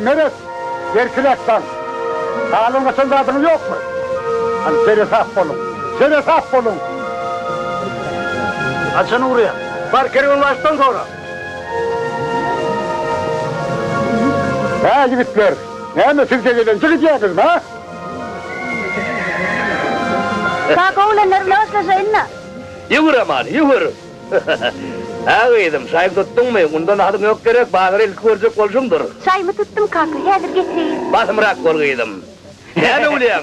Meret, berkiräk daň. Galan gaçan zadyňyz ýokmy? Hany, seresap boluň, seresap boluň! Haçan ugraýaň? Bar, kerwenbaşydan sora. Hä, ýigitler, näme siz-de gelenje gidýäňizmi, hä? Kaka, oglanlar bilen hoşlaşaýyn-da. Ýüwür, Aman, ýüwür! Hä, gyzym, çaýyňy tutduňmy? Undan adyň ýok gerek, bazary ilki görjek bolşuňdyr. Çaýymy tutdum, kaka, häzir getireýin. Basymrak bol, gyzym. Näme gülýäň?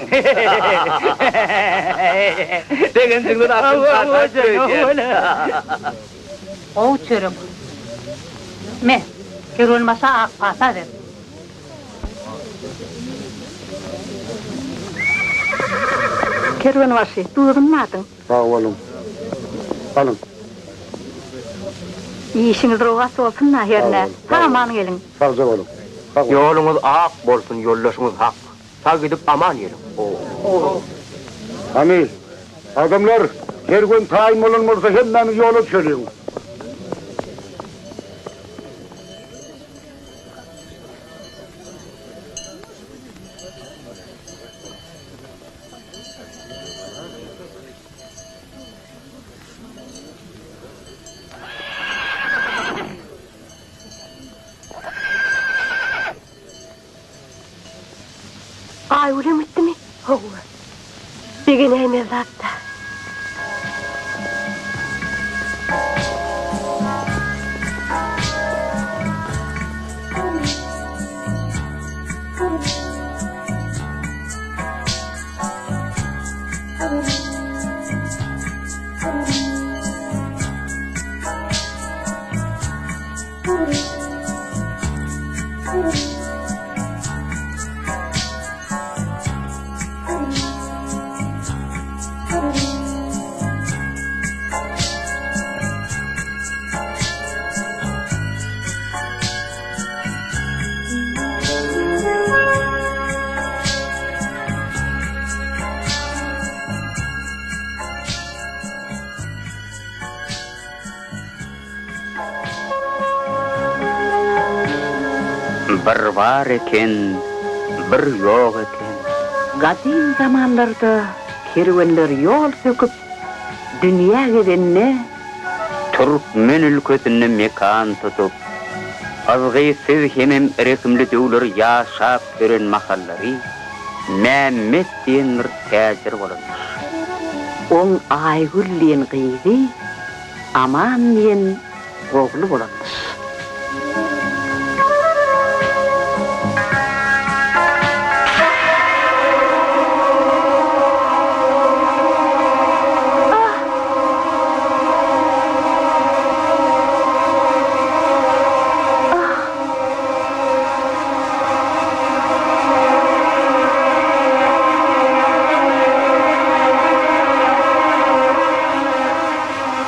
Begenjiňden akyl çaşaýypdyr öýdýän. Gowy çörek. Me, kerwenbaşa ak pata ber. Kerwenbaşy, duzuny dadyň. Sag boluň. Alyň. Işiňiz rowaç bolsun-da hernä. Sag-aman geliň. Sagja boluň. Sag boluň. Ýoluňyz ak bolsun, ýoldaşyňyz hak. Sag gidip aman geliň. Hany, adamlar, kerwen taýyn bolan bolsa hemmämiz ýola düşeliň. Aýgülem gitdimi? Hawa. Begenäýmez zat-da. Bir bar eken, bir ýok eken. Gadym zamanlarda kerwenler ýol söküp, dünýä gezende. Türkmen ülkesinde mekan tutup, yzgytsyz hemem rehimli döwler ýaşap ýören mahallary Mämmet diýen bir täjir bolanmyş. Oň Aýgül diýen gyzy, Aman diýen ogly bolanmyş.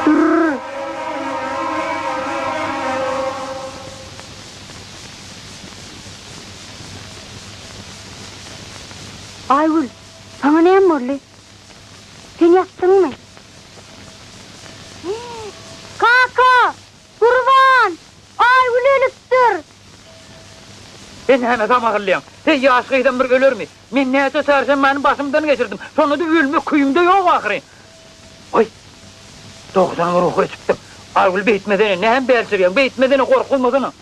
Durr! Aýgül, saňa näme boldy? Sen ýatdyňmy? Kaka! Gurban! Aýgül ölüpdir! Sen näme samahylýaň? Heý, ýaş gyzam bir ölermi? Men näçe çarşenbäni başymdan geçirdim. Şonda-da ölmek küýümde ýok ahyry. Goý, dogdanyň ruhy öçüpdir. Aýgül beýtmesene, näme bälçirýäň, beýtmesene, gorkuzmasana.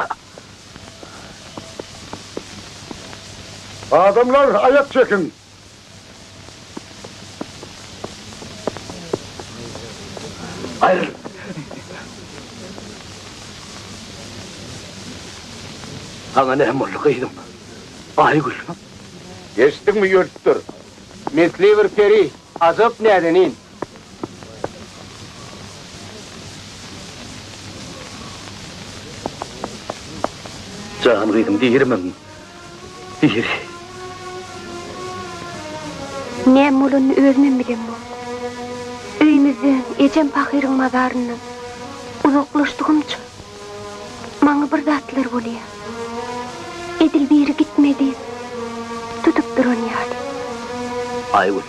Adamlar, aýak çekiň! Aýryl! Saňa näme boldy, gyzym? Aýgül! Eşitdiňmi, ölüpdir. Misli bir peri, ajap näzenin. Jan gyzym, dirimiň? Diri. Näme bolanyny özümem bilemok. Öýümizden, ejem pahyryň mazaryndan uzaklaşdygymça, maňa bir zatlar bolýar. Edil biri gitme diýip, tutup duran ýaly. Aýgül,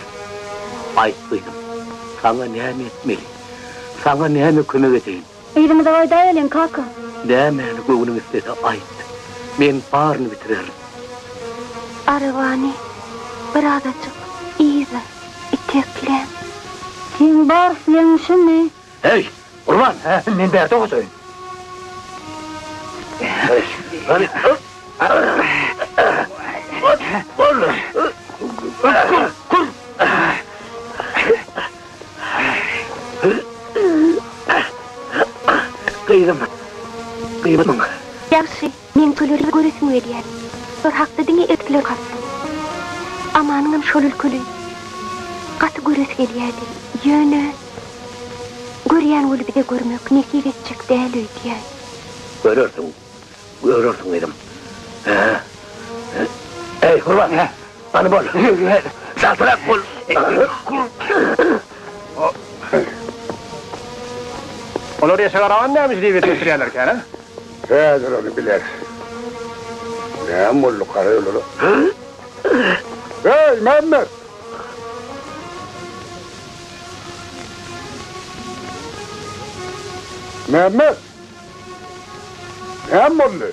aýt gyzym, saňa näme etmeli? Saňa näme kömek edeýin? Yzymyza gaýdaýalyň, kaka. Nämäni göwnüň islese aýt. Men baryny bitirerin. Arabany birazajyk yza itekläň. Seň bar islegiň şumy? Heý, Gurban! Hä, men bärde hojaýyn. Gyzym, gyzym. Ýagşy, meň köleri göresim gelýär. Olar hakda diňe ertekiler okapdym. Amanyňam şol ülkeli gaty göresi gelýärdi. Ýöne görýän weli bize görmek nesip etjek däl öýdýän. Görersiň, görersiň gyzym. Eý, Gurban, hany bol. Çaltrak bol. Olar eşek araban näme diýip getirýärlerkä, hä? Häzir ony bileris. Näme boldy garaýolara? Eý, Mämmet! Mämmet! Näme boldy?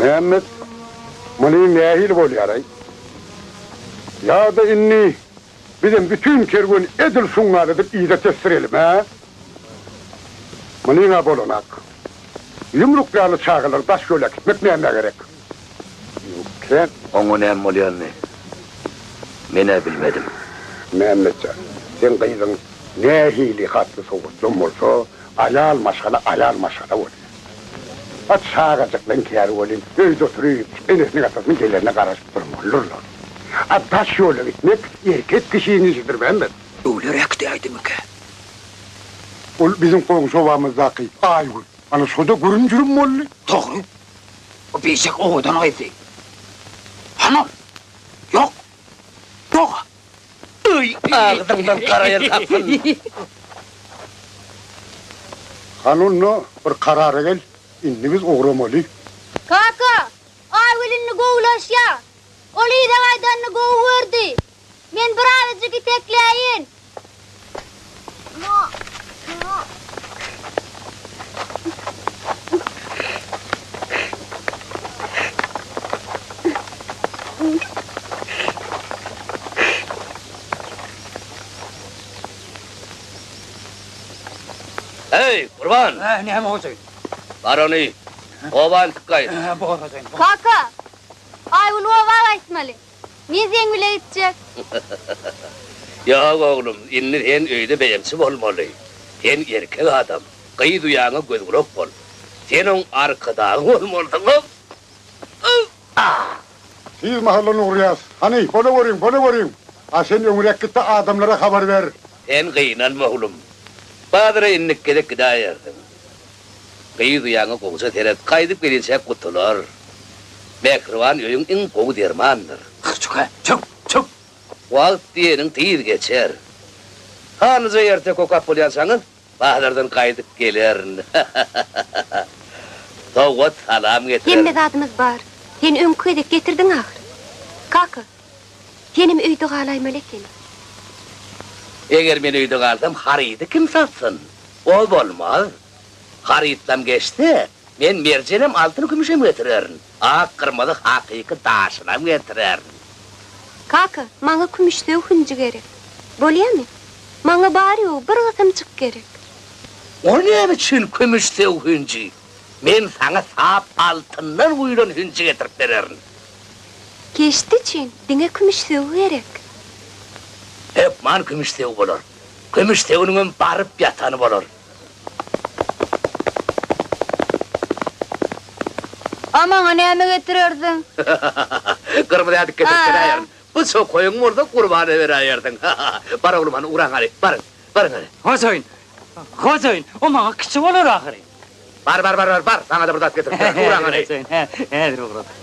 Mämmet, muny nähili bolýar-aý? Ýa-da indi bizem bütin kerweni edil şuň ýaly edip yza tesdirelim, hä? Munyň-a bolanak. Ýumruk ýaly çagalary daş ýola äkitmek nämä gerek? Kän. Oňa näme bolýanyny men-ä bilmedim. Mämmetjan, seň gyzyň nähili hatly-sowatlam bolsa, aýal maşgala aýal maşgala bolýar. A çagajyklaň käri welin öýde oturyp, enesiniň-atasynyň gelerine garaşyp durmalydyrlar. A daş ýola gitmek erkek kişiň işidir, Mämmet. Öwler äkidäýdimikä? Ol biziň goňşy obamyzdaky Aýgül. Ana şo-da gürüm-jürüm boldy. Dogry. O biçak owadan gyzdy. Hany ol? Ýok. Ýog-a. Öý, agzyňdan gara ýel kaksyn. Hany onda bir karara gel. Indi biz ugramaly. Kaka, Aýgül indi gowulaşýar. Ol yza gaýdanyny gowy gördi. Men birazajyk itekläýin. Heý, Gurban! Hä, näme hojaýyn? Bar ony, oba eltip gaýt. Hä, bor hojaýyn, bor. Kaka, Aýgül oba gaýtmaly. Men seň bile gitjek. Ýok, oglum, indi sen öýde beýemçi bolmaly. Sen erkek adam, gyz uýaňa göz-gulak bol. Sen oň arkadagy bolmalysyň. Tiz mahaldan ugraýas. Hany, bolaweriň, bolaweriň! A sen öňräk git-de adamlara habar ber. Sen gynanma, oglum. Bazara indiki gezek gidäýersiň. Gyz uýaňa gowja seret, gaýdyp gelinçäk gutular. Mähriban öýüň iň gowy dermandyr. Çük-ä, çük, çük! Wagt diýeniň tiz geçer. Sanlyja erteki okap bolýançaňyz, bazardan gaýdyp gelerin. Sowgat salam getirerin. Hemme zadymyz bar. Sen öňki gezek getirdiň ahyry. Kaka, senem öýde galaýmaly ekeniň. Eger men öýde galsam, harydy kim satsyn? O bolmaz. Harytlam geçse, men merjenem, altyn-kümüşem getirerin. Ak, gyrmyzy hakyky daşynam getirerin. Kaka, maňa kümüşsöw hünji gerek. Bolýamy? Maňa bary-ýogy bir gysymjyk gerek. O näme üçin kümüşsöw hünji? Men saňa sap altyndan guýlan hünji getirip bererin. Keşde üçin diňe kümüşsöw gerek. Hökman kümüşsöw bolar. Kümüş sögüniňem baryp ýatany bolar. A maňa näme getirersiň? Gyrmyzy ädik getirip beräýerin. Bu çokaýyň bolsa gurbana beräýersiň. Bar oglum hany ugraň hany. Baryň, baryň hany. Hojaýyn, hojaýyn, o maňa kiçi bolar ahyry. Bar, bar, bar, bar, bar, saňa-da bir zat getirip bererin. Ugraň hany. Hojaýyn, hä, häzir ugradym.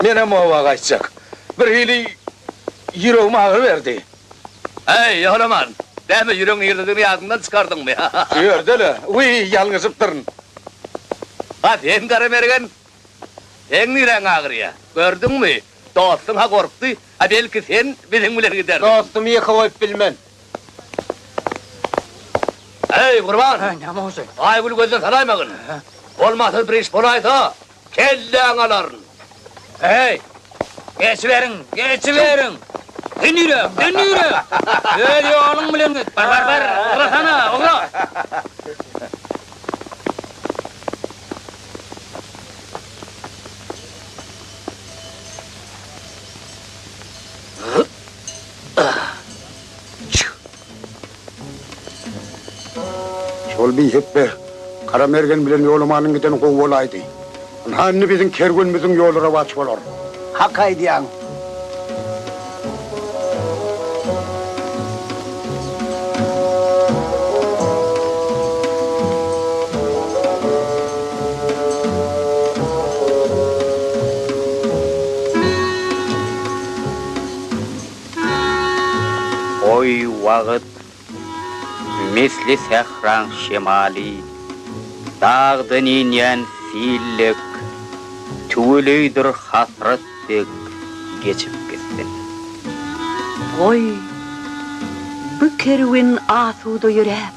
Menem oba gaýtjak. Birhili ýüregim agyry berdi. Äý, Ýolaman, näme ýüregiň nirdedigini ýadyňdan çykardyňmy? Şu ýerde-le. Wiý, ýalňyşypdyryn. A sen, Garamergen? Seň niräň agyrýa? Gördüňmi, dostuň-ha gorkdy, a belki sen biziň bilen gidersiň. Dostumy ýeke goýup bilmen. Eý, Gurban! Hä, näme boldy? Aýgüli gözden salaýmagyn. Bolmasa bir iş bolaýsa, kelläňi alaryn. Eý, geçiberiň, geçiberiň! Sen nirä, sen nirä? Öz ýoluň bilen git. Bar, bar, bar, ugrasana, ugra! Şol bihepbe Gara Mergen bilen Ýolamanyň gideni gowy bolaýdy. Ynha indi biziň kerwenimiziň ýoly rowaç bolar. Hak aýdýaň. Goý wagt Misli sähraň şemaly, Dagdan inýän sil dek, Tüweleýdir hasrat dek geçip gitsin. Goý, bu kerwen asuda ýöräp,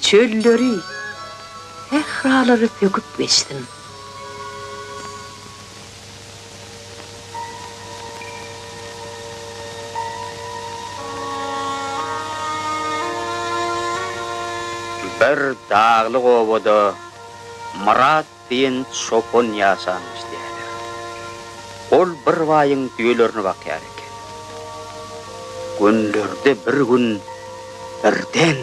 Çölleri, sähralary söküp geçsin. Bir daglyk obada Myrat diýen çopan ýaşanmyş diýýärler. Ol bir baýyň düýelerini bakýar eken. Günlerde bir gün birden.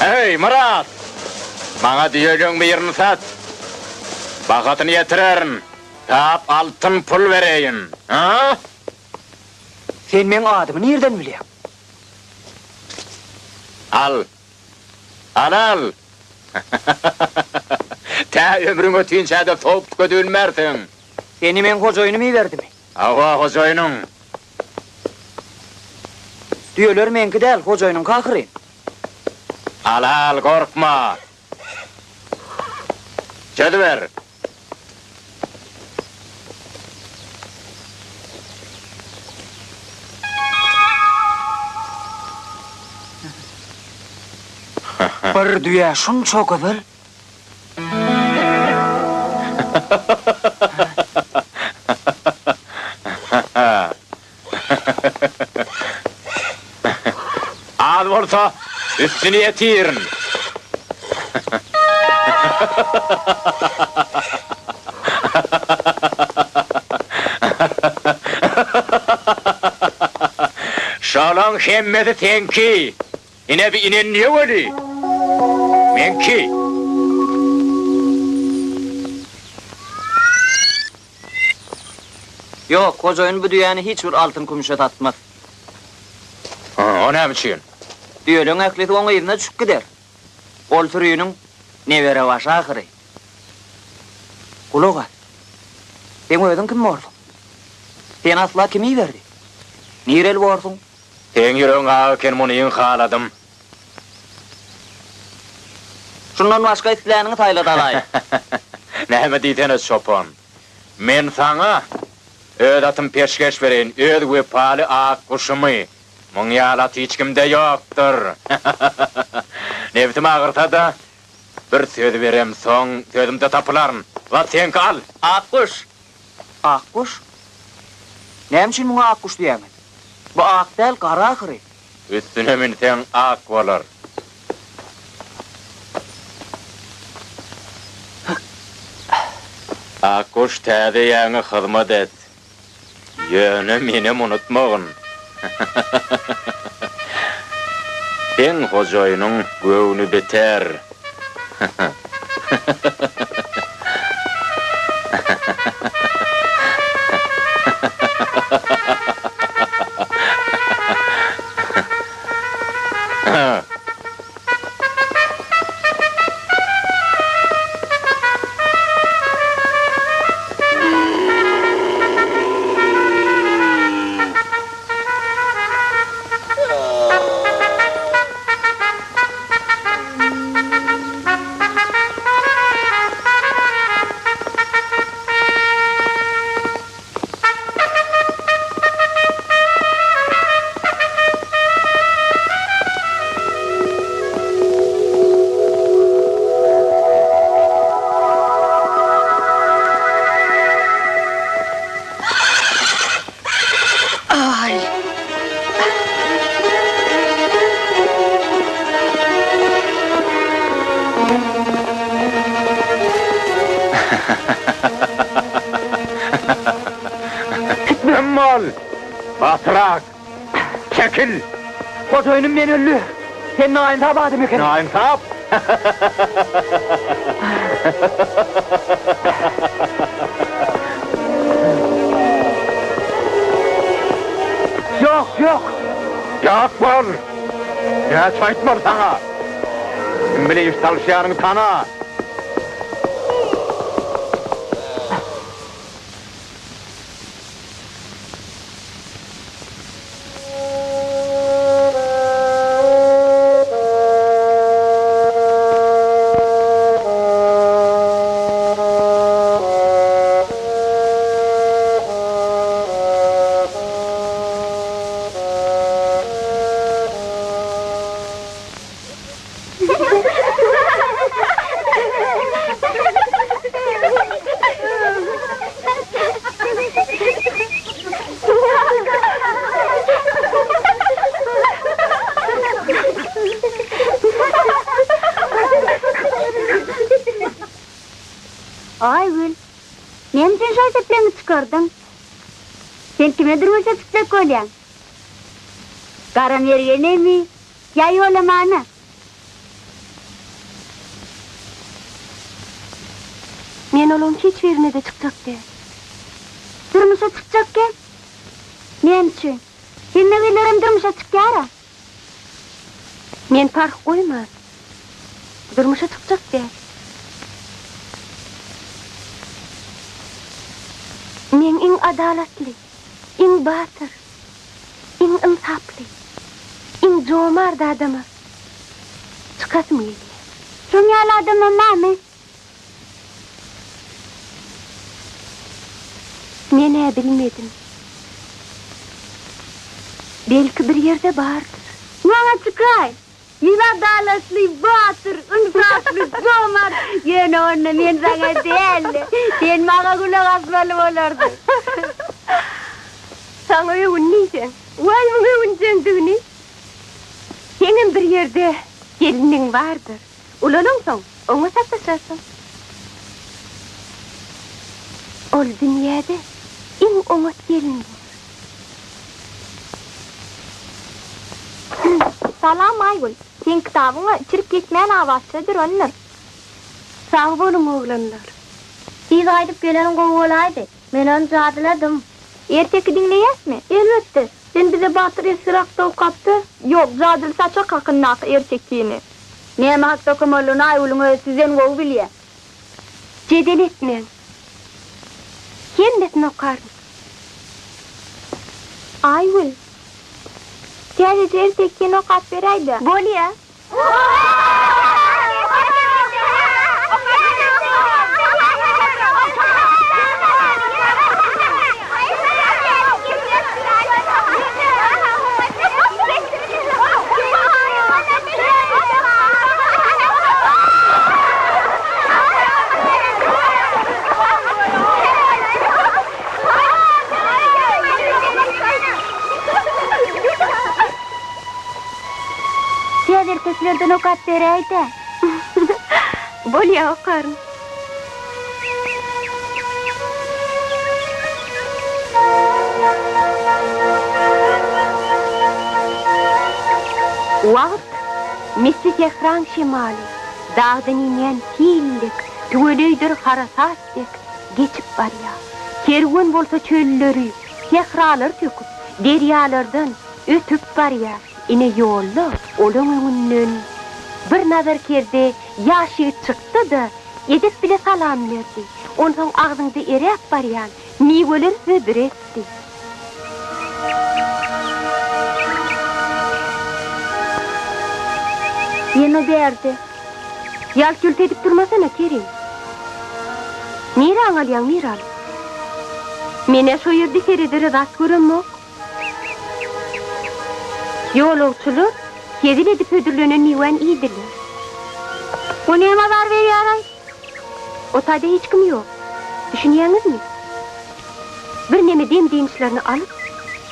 Eý, Myrat! Maňa düýeleň birini sat. Bahasyny ýetirerin. Tap altyn pul bereýin. A? Sen meň adymy nirden bilýäň? Al. Al-al! Tä ömrüň ötinçä-de sowuk tükedilmersiň. Seni meň hojaýynym iberdimi? Hawa, hojaýynyň. Düýeler meňki däl, hojaýynyňky ahyryn. Al-al, gorkma. Çözüber. Bir düýä şunça gyzyl? Az bolsa, üstüni ýetirin. Şolaň hemmesi seňki. Ine bi inen düýe weli, meňki. Ýok, hojaýyn bu düýäni hiç bir altyn-kümüşe satmaz. O näme üçin? Düýeleň ählisi oň yzyna düşüp gider. Ol süriniň neberebaşy ahyry. Gulak as. Seň özüň kim borsuň? Seni asla kim iberdi? Nireli borsuň? Seň ýüregiň ak eken, munyň haladym. Şundan başga isläniňi saýla dalaý. Näme diýsene, çopan. Men saňa öz atymy peşgeş bereýin, öz wepaly ak guşumy. Muň ýaly at hiç kimde ýokdur. Nebsim agyrsa-da, bir söz beremsoň, sözümde tapylaryn. At seňki, al! Ak guş! Ak guş? Näme üçin muňa ak guş diýýäňiz? Bu ak däl, gara ahyry. Üstüne münseň ak bolar. Akguş täze ýaňy hyzmat et. Ýöne menem unutmagyn. Seň hojaýynyň göwni biter. Aý. Kim bol? Batrak! Çekil! Hojaýynym men öldi. Sen naýynsap adam ekeniň. Naýynsap? Ýok, ýok! Ýok bol! Näçe aýtmaly saňa? Kim bile iş salyşýanyňy tana! Aýgül, näme üçin şaý-sepleňi çykardyň? Sen kime durmuşa çykjak bolýaň? Gara Mergenemi ýa Ýolamana? Men olaň hiç birine-de çykjak däl. Durmuşa çykjak gel. Näme üçin? Hemme gyzlaram durmuşa çykýar-a. Men parh goýman, durmuşa çykjak däl. Meň iň adalatly, iň batyr, iň ynsaply, iň jomart adama çykasym gelýär. Şoň ýaly adamam barmy? Men-ä bilmedim. Belki bir ýerde bardyr. Maňa çykaý! Men adalatly, batyr, ynsaply, jomart, ýöne onda men saňa däl, sen maňa gulak asmaly bolardyň. Saňa öwün diýseň, waý muň öwünjeňdigini! Seňem bir ýerde gelniň bardyr. Ulalaňsoň, oňa sataşarsyň. Ol dünýäde iň oňat gelin bolar. Salam Aýgül. Seň kitabyňa çirk ýetmän abatja durandyr. Sag boluň oglanlar. Tiz gaýdyp geleniň gowy bolaýdy. Men ony jadyladym. Erteki diňleýäsmi? Elbetde. Sen bize Batyr esger hakda okap ber. Ýok, jadyly saçak hakyndaky ertekini. Näme hakda okamalydygyny Aýgülüň özi sizden gowy bilýär. Jedel etmäň. Hemmesini okaryn. Aýgül, täzeje ertekini okap beräý-dä. Bolýa. Täze ertekilerden okap beräý-dä. Bolýa, okaryn. Wagt, misli sähraň şemaly, dagdan inýän sil dek, tüweleýdir harasat dek geçip barýar. Kerwen bolsa çölleri, sähralary söküp, derýalardan ötüp barýar. Ine ýolda olaň öňünden bir nazarkerde ýaş ýigit çykdy-da, edep bile salam berdi. Onsoň agzyňda eräp barýan miweleri hödür etdi. Ýene bärde. Ýalt-ýult edip durmasana, Kerim. Nirä aňalýaň, Miraly? Men-ä şo ýerde seredere zat göremok. Ýolagçylar hezil edip hödürlenen miwäni iýdiler. O näme azar berýär-aý? O taýda hiç kim ýok. Düşünýäňizmi? Birneme dem-dynçlaryny alyp,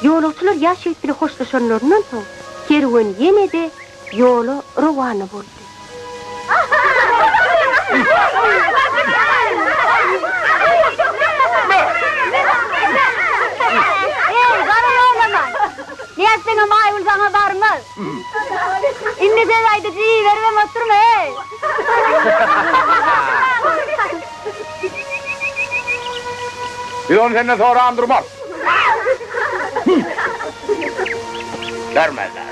ýolagçylar ýaş ýigit bile hoşlaşanlaryndan soň, kerwen ýene-de ýola rowana boldy. Eý, gara ýolaman! Nätseňem Aýgül saňa barmaz. Indi söz aýdyjy iberibem oturma, eý! Biz ony senden soran durmarys. Bermezler.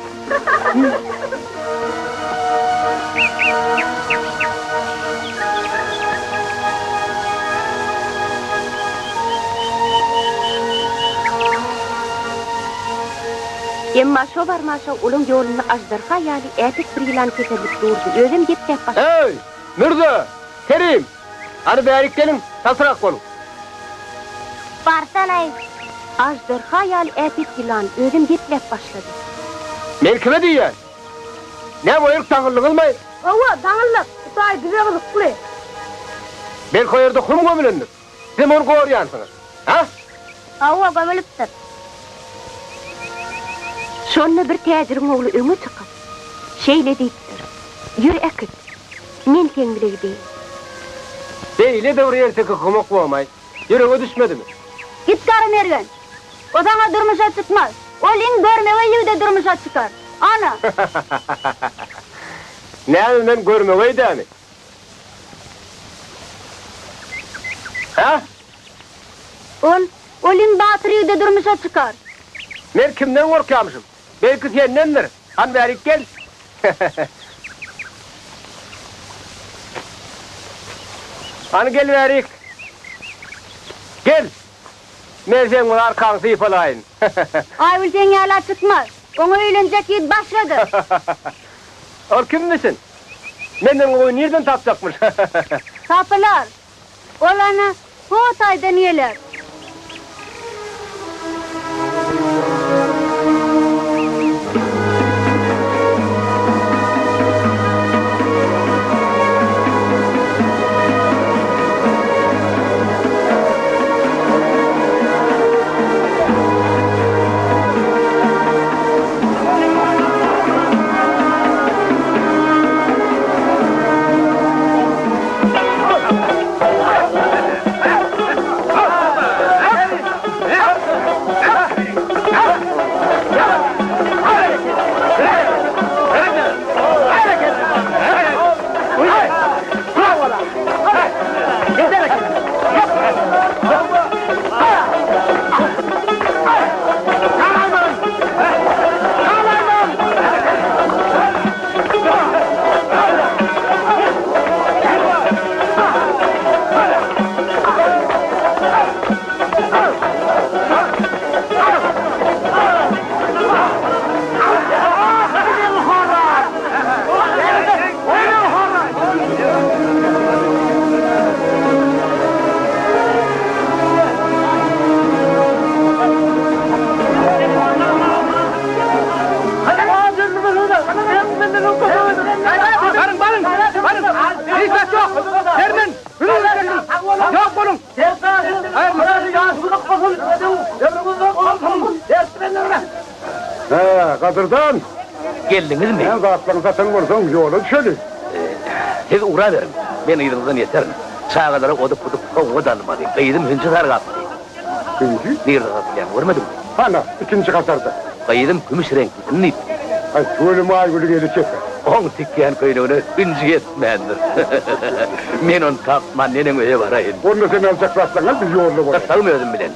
Emma şo barmaşa olaň ýolunda aždarha ýaly äpet bir ýylan keserilip durdy, özem gepläp başlady. Eý, Mürze! Kerim! Hany bärik geliň, çaltrak boluň! Barsana-aý! Aždarha ýaly äpet ýylan özem gepläp başlady. Men kime diýýän? Näme o ýerk daňyldyňyzmy? Hawa, daňyldyk. Bu taý bize gyzykly. Belki o ýerde hum gömülendir. Sizem ony gorýansyňyz. Hä? Hawa, gömülipdir. Şonda bir täjiriň ogly öňe çykyp, şeýle diýipdir, Ýör äkit, men seň bile gideýin. Beýle-de bir erteki kömek bomaý, ýürege düşmedimi? Git Gara Mergen! O saňa durmuşa çykmaz. Ol iň görmegeý ýigide durmuşa çykar. Ana! Näme men görmegeý dämi? Hä? Ol, ol iň batyr ýigide durmuşa çykar. Men kimden gorkýamyşym? Belki sendendir. Hany bärik gel. Hany gel bärik. Gel! Men seň bir arkaňy sypalaýyn. Aýgül seň ýala çykmaz. Oňa öýlenjek ýigit başgadyr. Ol kimmişin? Menden gowy nirden tapjakmyş? Tapylar. Ol ana, ho taýdan geler. Baryň, baryň, baryň! Hiç zat ýok! Sermen! Ýok boluň! Hä, gadyrdan! Geldiňizmi? Hä, zatlaryňy satan bolsaň, ýola düşeli. Siz ugraberiň, men yzyňyzdan ýeterin. Çagalara odup-budup sowgat almaly. Gyzym hünji sargapdy. Hünji? Nirde satylýanyny görmediňmi? Hana, ikinji hatarda. Gyzym kümüş reňklisini diýipdi. Aý, tüweleme Aýgülüň eli çeper. Oň tikýän köýnegine hünji ýetmändir. Men ony tapman neneň öýe baraýyn. Onda sen aljak zatlaryňy al, biz ýolda bolaýyn. Gyssagym özüm bilen.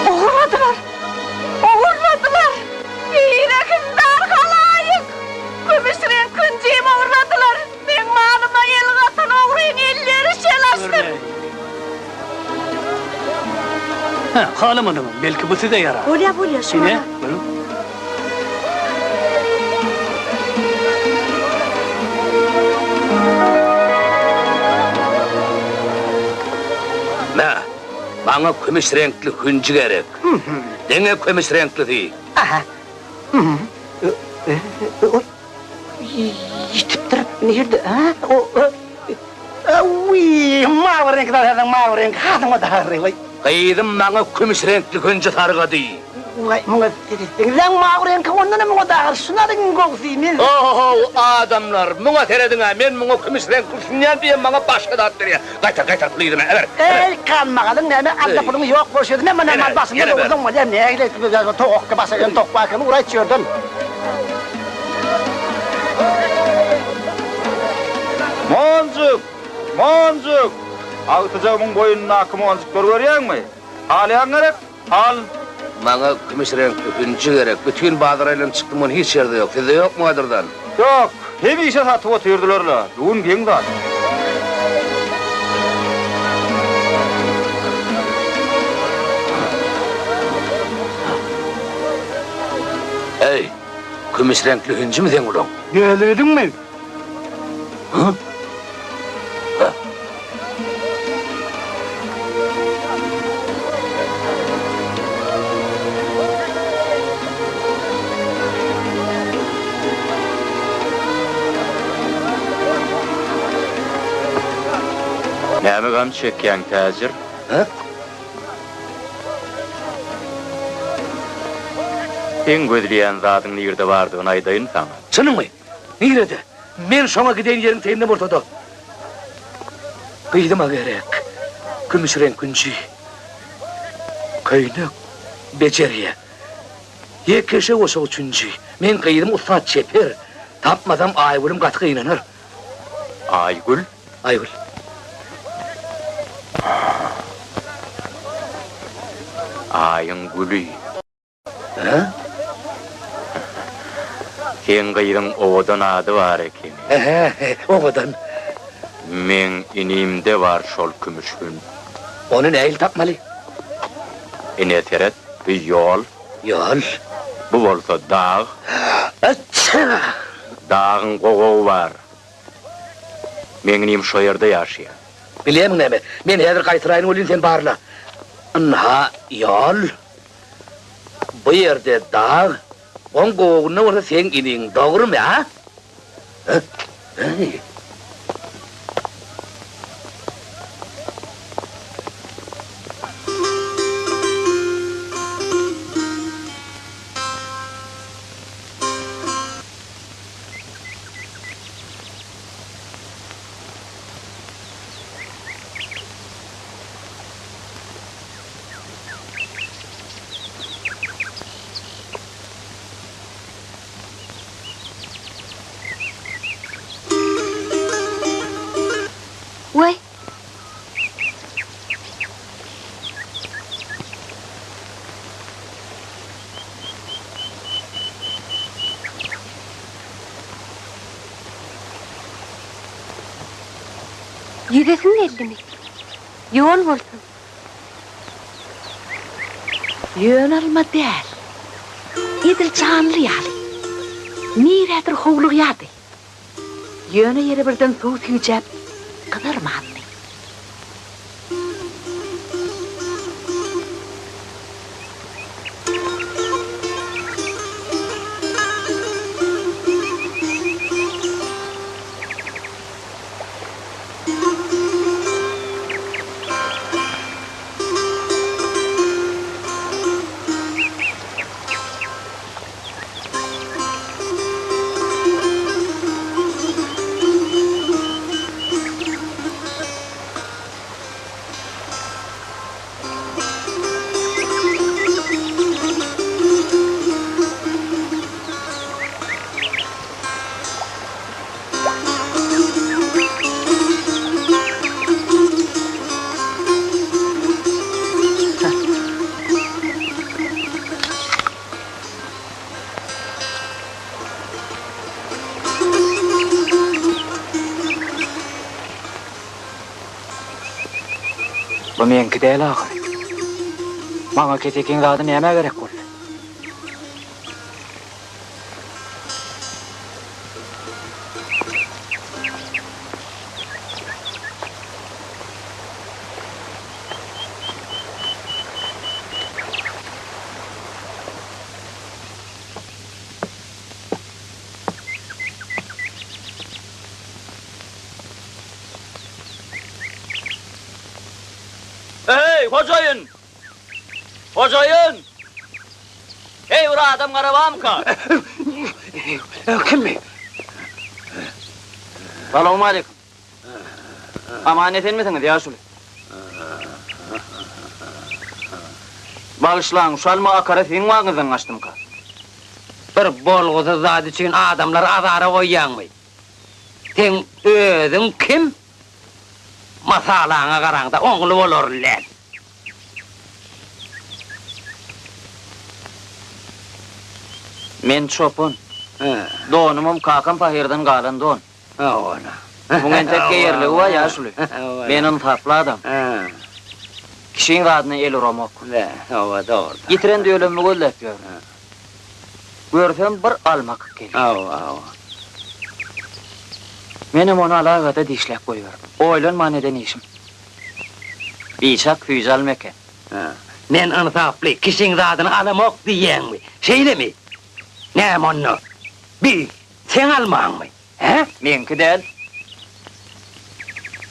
Ogurladylar! Ogurladylar! Birehimdar halaýyk! Kümüş reňk künjimi ogurladylar! Meň malyma el gatan ogryň elleri şel açsyn! Hä, halamadyňyz, belki bu size ýarar. Bolýa, bolýa, şu Ine, wagt. buyruň. Mä, maňa kümüş reňkli hünji gerek. Diňe kümüş reňklisi. Aha. Oý, ýitipdir. Nirde, hä? O, Wiý, mawy reňki zat alsaň, mawy reňki hasyň o dagry, waý. Gyzym maňa kümüş reňkli hünji sargady. Waý, muňa seretseňizläň, mawy reňki ondanam muňa dagry, şuny alyň gowusy, men. O-ho-how, adamlar, muňa serediň-ä, men muňa kümüş reňkli düşünýän diýen maňa başga zat berýär. Gaýtar, gaýtar puly yzyna, äber, äber. Eý, galmagalyň näme, alla puluňy ýok bolşy ýa-da men muny mal başynda dogursaň bolýar, nähili togakky başa gelen tokga eken, uraý şu ýerden. Monjuk! Monjuk! Agtyjagymyň boýnundaky monjuklary görýäňmi? Halýaň gerek? Al! Maňa kümüş reňkli hünji gerek. Bütin bazar aýlanyp çykdym, ony hiç ýerde ýok. Sizde ýokmy gadyrdan? Ýok. Hemişe satyp otyrdylar-la. Bu gün geň zat. Eý, kümüş reňkli hünjimi seň ulaň? Gözlediňmi? Hä? Näme gam çekýäň, täjir? Hä? Seň gözleýän zadyň nirde bardygyny aýdaýyn saňa. Çynyňmy? Nirede? Men şoňa gideýin ýeriň teýinde bolsa-da. Gyzyma gerek. Kümüş reňk hünji. Köýnek bejerýä. Ýekeje goşa üçünji. Meň gyzym ussat çeper. Tapmasam Aýgülüm gaty gynanar. Aýgül? Aýgül. Aýyň güli. Hä? Seň gyzyň owadan ady bar ekeni. Hä, owadan. Meň inimde bar şol kümüş hün. Ony nähili tapmaly? Ine seret, bu ýol. Ýol. Bu bolsa dag. Aça! Dagyň gowagy bar. Meň inim şo ýerde ýaşaýar. Bilýärmiň näme, men häzir gaýtyraýyn welin sen barla. Ynha, ýol. Bu ýerde dag, oň gowagynda bolsa seň iniň, dogrumy, a? Heý! Waý! Ýüzesiň geldimi? Ýol bolsun. Ýöne alma däl. Edil janly ýaly. Nirädir howlugýardy. Ýöne ýere birden suw süýjäp, gyzarmandy. Bu meňki däl ahyry. Maňa kesekiň zady nämä gerek boldy? Eý, hojaýyn! Hojaýyn! Eý, bir adam gara barmyka? Kimmi? Salowmaleýkim. Aman-esenmisiňiz, ýaşuly? Bagyşlaň, şu alma akara siziň bagyňyzdan gaçdymyka? Bir bolgusyz zat üçin adamlary azara goýýaňmy? Seň özüň kim? Masalaňa garaňda oňly bolarly däl. Men çopan. Donumam kakam pahyrdan galan don. Muň entek geýerligi bar ýaşuly. Men ynsaply adam. Kişiň zadyna el uramok. Ýitiren dölemimi gözläp ýörün. Görsem bir alma akyp gelýär. Menem ony alagada dişläp goýberdim. Oýlanman eden işim. Biçak süýji alma eken. Men ynsaply, kişiň zadyny alamok diýýäňmi? Şeýlemi? Näme onda? Bi seň almaňmy? Hä? Meňki däl.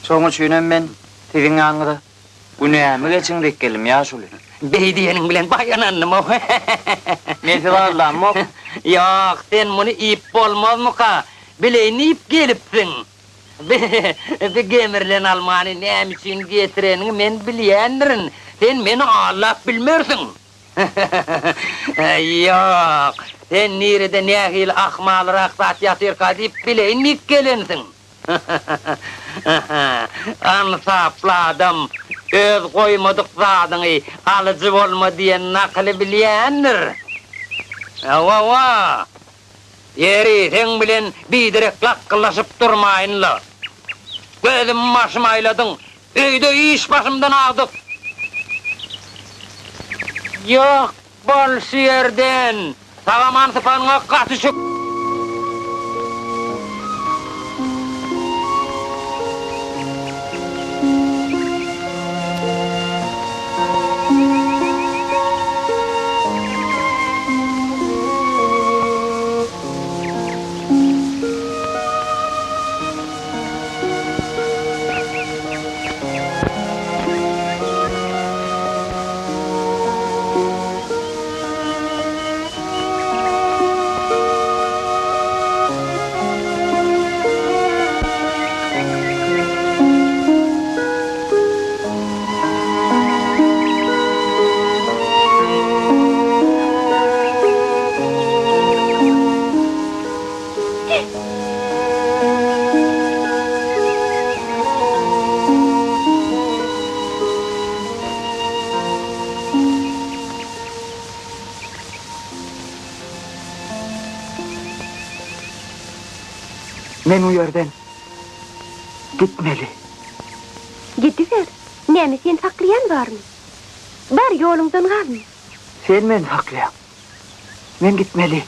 Şoň üçinem men siziň ýanyňyza günämi geçiň diýip geldim, ýaşuly. Beý diýeniň bilen baýanandym-ow. Men sizi aldamok. Ýok, sen muny iýip bolmazmyka? Bileýin diýip gelipsiň. Bi, bi gemrilen almany näme üçin getireniňi men bilýändirin. Sen meni aldap bilmersiň. Ýok, sen nirede nähili ahmalrak zat ýatyrka diýip bileýin diýip gelensiň. Ynsaply adam öz goýmadyk zadyňy alyjy bolma diýen nakyly bilýändir. Hawa-wa, ýeri, seň bilen biderek lakgyllaşyp durmaýyn-la. Gözüm-başym aýladyň, Öýde iş başymdan agdyk. Ýok bol şu ýerden. Sag-aman sypanyňa gaty şükür. Men bu ýerden gitmeli. Gidiber. Näme seni saklaýan barmy? Bar, ýoluňdan galma. Sen meni saklaýaň. Men gitmeli.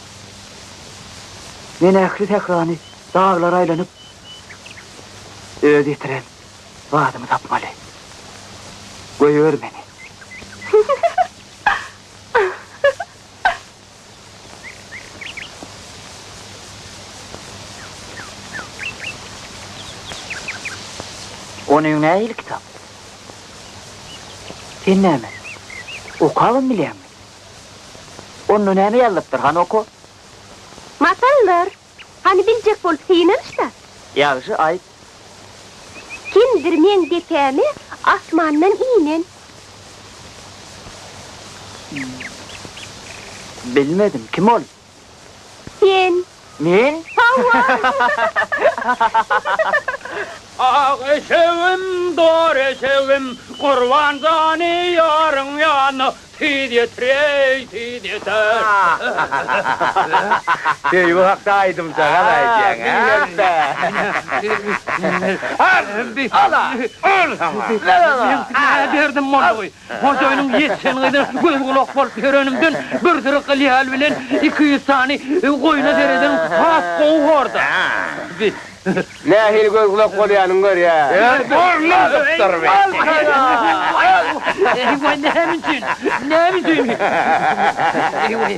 Men ähli sährany, daglary aýlanyp, öz ýitiren zadymy tapmaly. Goýber meni. Onyň nähili kitap? Sen näme, okabam bilýäňmi? Onda näme ýazylypdyr, hany oka? Matallar! Hany biljek bolup synanyş-da. Ýagşy, aýt. Kimdir meň depäme asmandan inen. Bilmedim, kim ol? Sen. Men? Hawa. Ak eşegim, dor eşegim, Gurban jany ýaryň ýanyna tiz ýetireý, tiz ýetir. Söýgi hakda aýdymjagaz aýdýaň, hä? Al, al saňa! Meň derdim boldugy. Hojaýynyň ýetişen gyzyna göz-gulak bolup ýörenimden bir süri gylýal bilen 200 sany goýna sereden has gowy borda. Nähili göz-gulak bolýanyny görýä. Borladypdyr be. Eý-waý, näme üçin? Näme üçin? Eý-waý.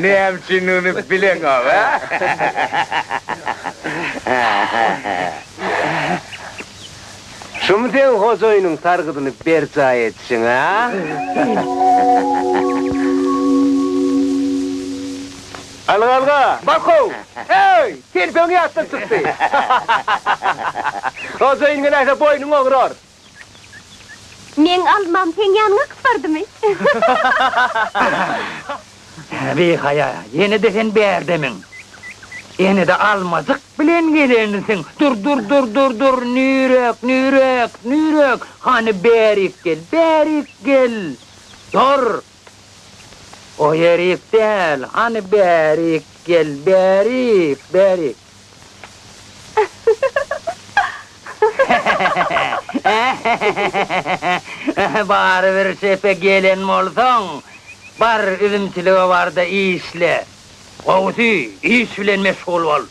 Näme üçindigini bileňok, a? Şumy seň hojaýynyň sargydyny berjaý edişiň, a? Alga, alga! Barkow! Eý, telpegiň ýatdan çykdy! Hojaýyn geläýse boýnuň ograr. Meň almam seň ýanyňa akyp bardymy? Bihaýa, ýene-de sen bärdemiň? Ýene-de almajyk bilen gelensiň. Dur, dur, dur, dur, dur, nirek, nirek, nirek? Hany bärik gel, bärik gel! Dur! O ýerik däl, hany bärik gel, bärik, bärik! Barybir şepe gelen bolsaň, bar üzümçilige bar-da işle. Gowusy, iş bilen meşgul bol.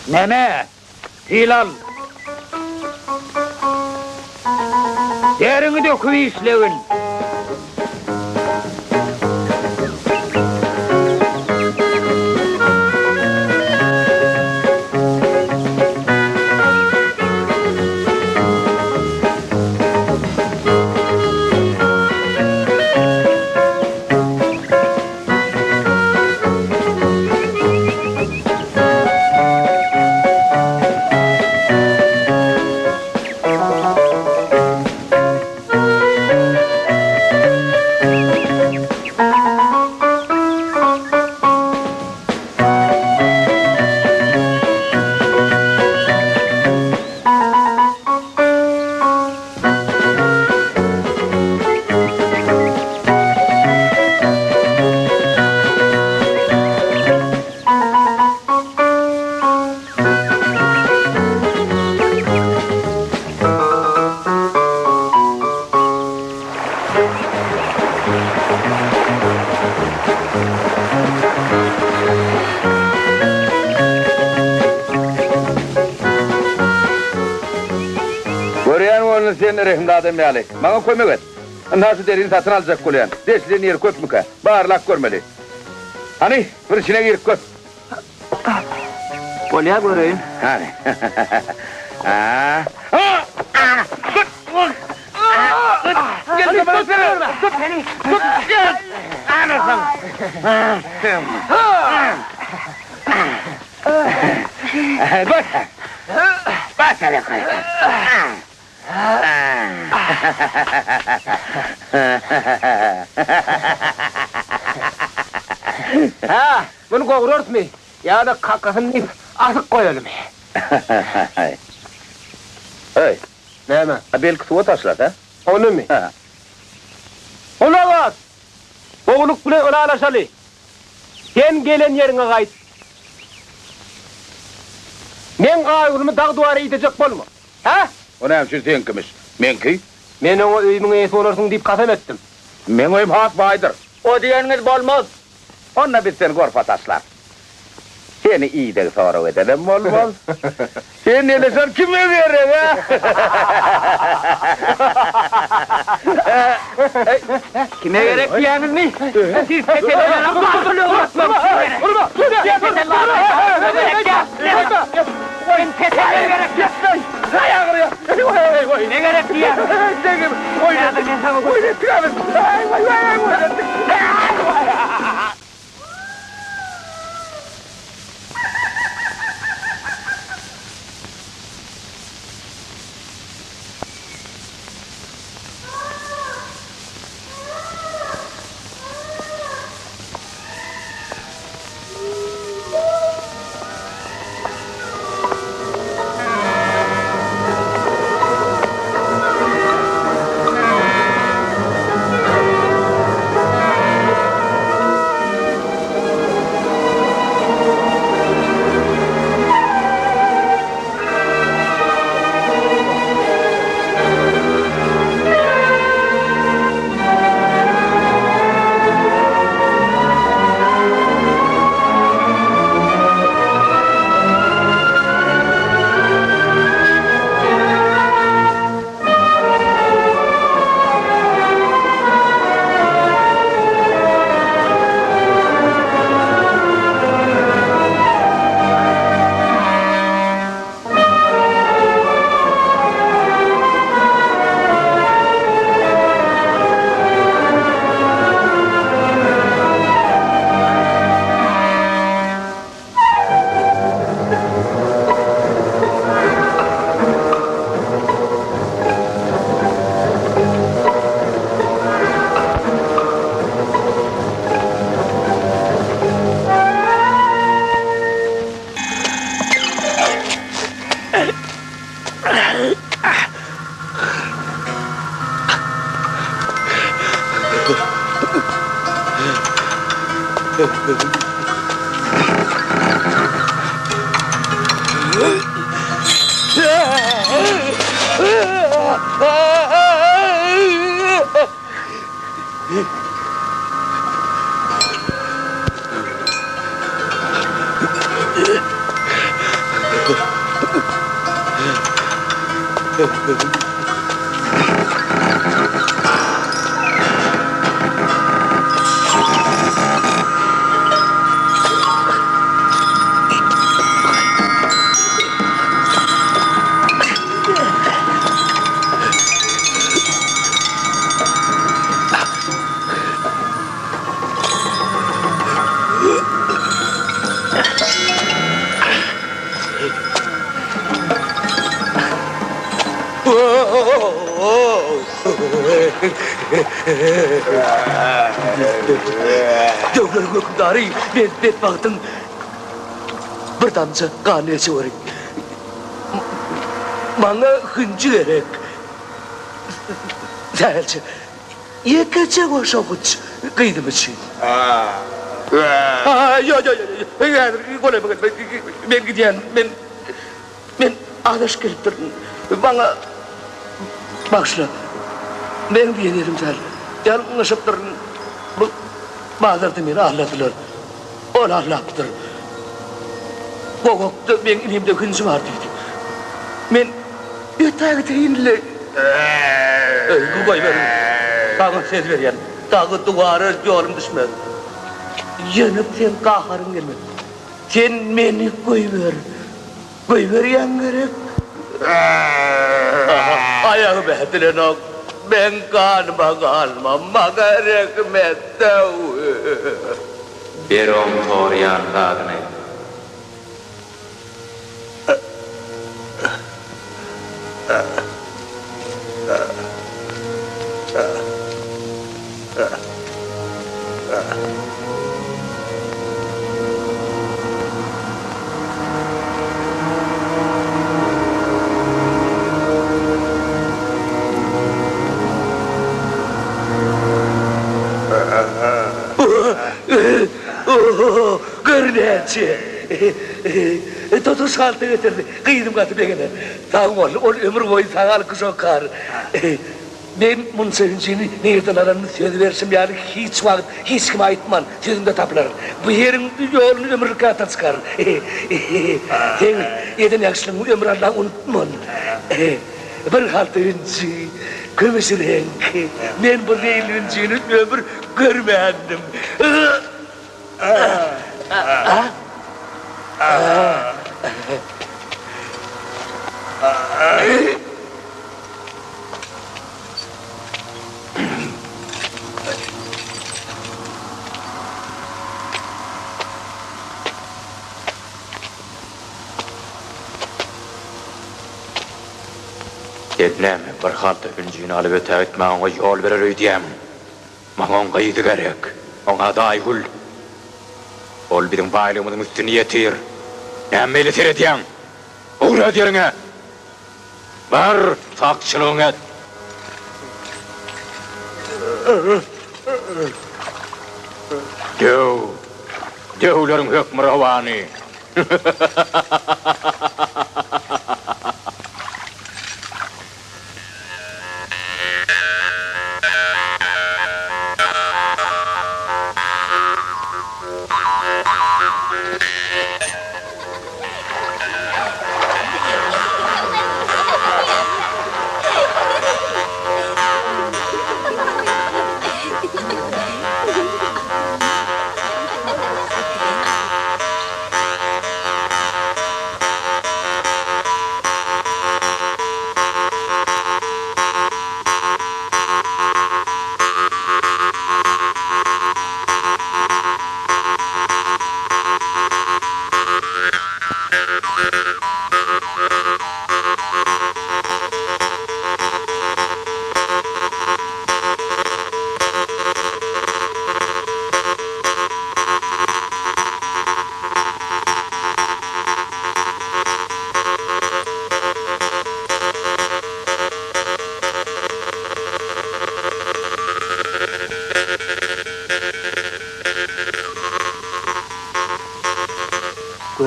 Näme, pil al. Deriňi döküp işlegin. Görýän bolun sen rehimli adam ýaly. Maňa kömek et. Ynha şu derini satyn aljak bolýan. Deşilen ýeri köpmükä? Barlap görmeli. Hany, bir içine girip gör. Bolýa göreýin. Hany. Hä, muny gowrarysmy ýa-da kakasyny diýip asyp goýalymy? Heý. Näme? A belki suwa taşlar, hä? Onymy? Hä. Gulak as! Gowulyk bilen ylalaşaly. Sen gelen ýeriňe gaýt. Meň aýgyrymy dag-duwara idejek bolma. Hä? O näme üçin seňkimiş? Meňki? Men oňa öýümiň eýesi bolarsyň diýip kasam etdim. Meň öýüm has baýdyr. O diýeniňiz bolmaz. Onda biz seni gorpa taşlarys. Seni ideg-sorag edenem bolmaz. Sen eleşan kime gerek, a? Kime gerek diýýäňizmi? Siz petelere basyl öwretmek üçin gerek. Kime gerek diýýäň? Häzir men saňa görkezerin. Döwleriň hökümdary, men betbagtyň bir damja ganyny içeweriň. Maňa hünji gerek. Sähelçe, ýekeje goşawuç gyzym üçin. Ýok, ýok, ýok, häzir golaýyma gelme. Men gidýän, men, men azaşyp gelipdirin. Maňa bagyşla. Meň diýen ýerim däl. Ýalňyşypdyryn. Bu bazarda meni aldadylar. Ol aldapdyr. Gowakda meň inimde hünji bar diýdi. Men ötägideýin-le. Öý, goýberiň. Saňa söz berýän, dagy duwara ýolum düşmez. Ýöne seň gaharyň gelmez. Sen meni goýber. Goýberýäň gerek? Aha, aýagym ädilenok. Meň ganyma galma, maňa rehim et-ow! Ber oň soraýan zadyny. Gör näçe! Tutuş halta getirdi. Gyzym gaty begener. Sag bol, ol ömür boýy saňa alkyş okar. Men munça hünjini nirden alanymy söz berşim ýaly hiç wagt hiç kime aýtman, sözümde tapylaryn. Bu ýeriň ýoluny ömürlik ýatdan çykaryn. Seň eden ýagşylygyňy ömür Alla unutman. Bir halta hünji, kümüş reňk. Men bu zeýilli hünjini ömür görmändim. Sen näme, bir halta hünjini alyp ötägitmäge oňa ýol berer öýdýämiň? Maňa oň gyzy gerek. Oň ady Aýgül. Ol biziň baýlygymyzyň üstüni ýetir. Näme beýle seredýäň? Ugrat ýeriňe! Bar, sakçylygyňy et! Döw! Döwleriň hökmürowany!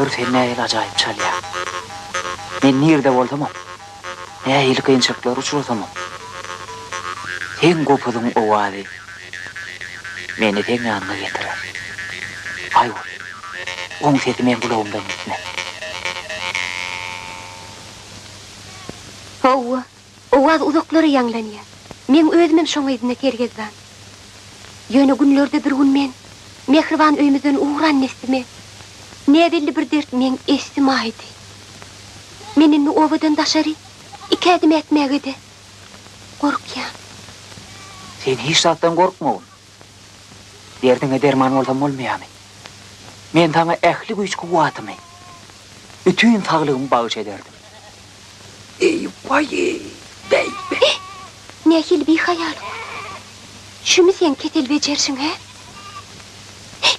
Gör sen nähili ajaýyp çalýaň. Men nirde bolsamam, nähili kynçylyklara uçrasamam, seň gopuzyň owazy meni seň ýanyňa getirer. Aýgül, oň sesi meň gulagymdan gitmez. Hawa, owaz uzaklara ýaňlanýar. Meň özümem şoň yzynda sergezdan. Ýöne günlerde bir gün men mähriban öýümizden ugran dessime, näbelli bir dert meň essim aýdy. Men indi obadan daşary iki ädim ätmäge-de gorkýan. Sen hiç zatdan gorkmagyn. Derdiňe derman bolsam bolmaýarmy? Men saňa ähli güýç-kuwwatymy, bütin saglygymy bagyş ederdim. Eý, waý-eý, beý-be! Nähili bihaýalyk! Şümi seň kesel bejerişiň, hä? Heý!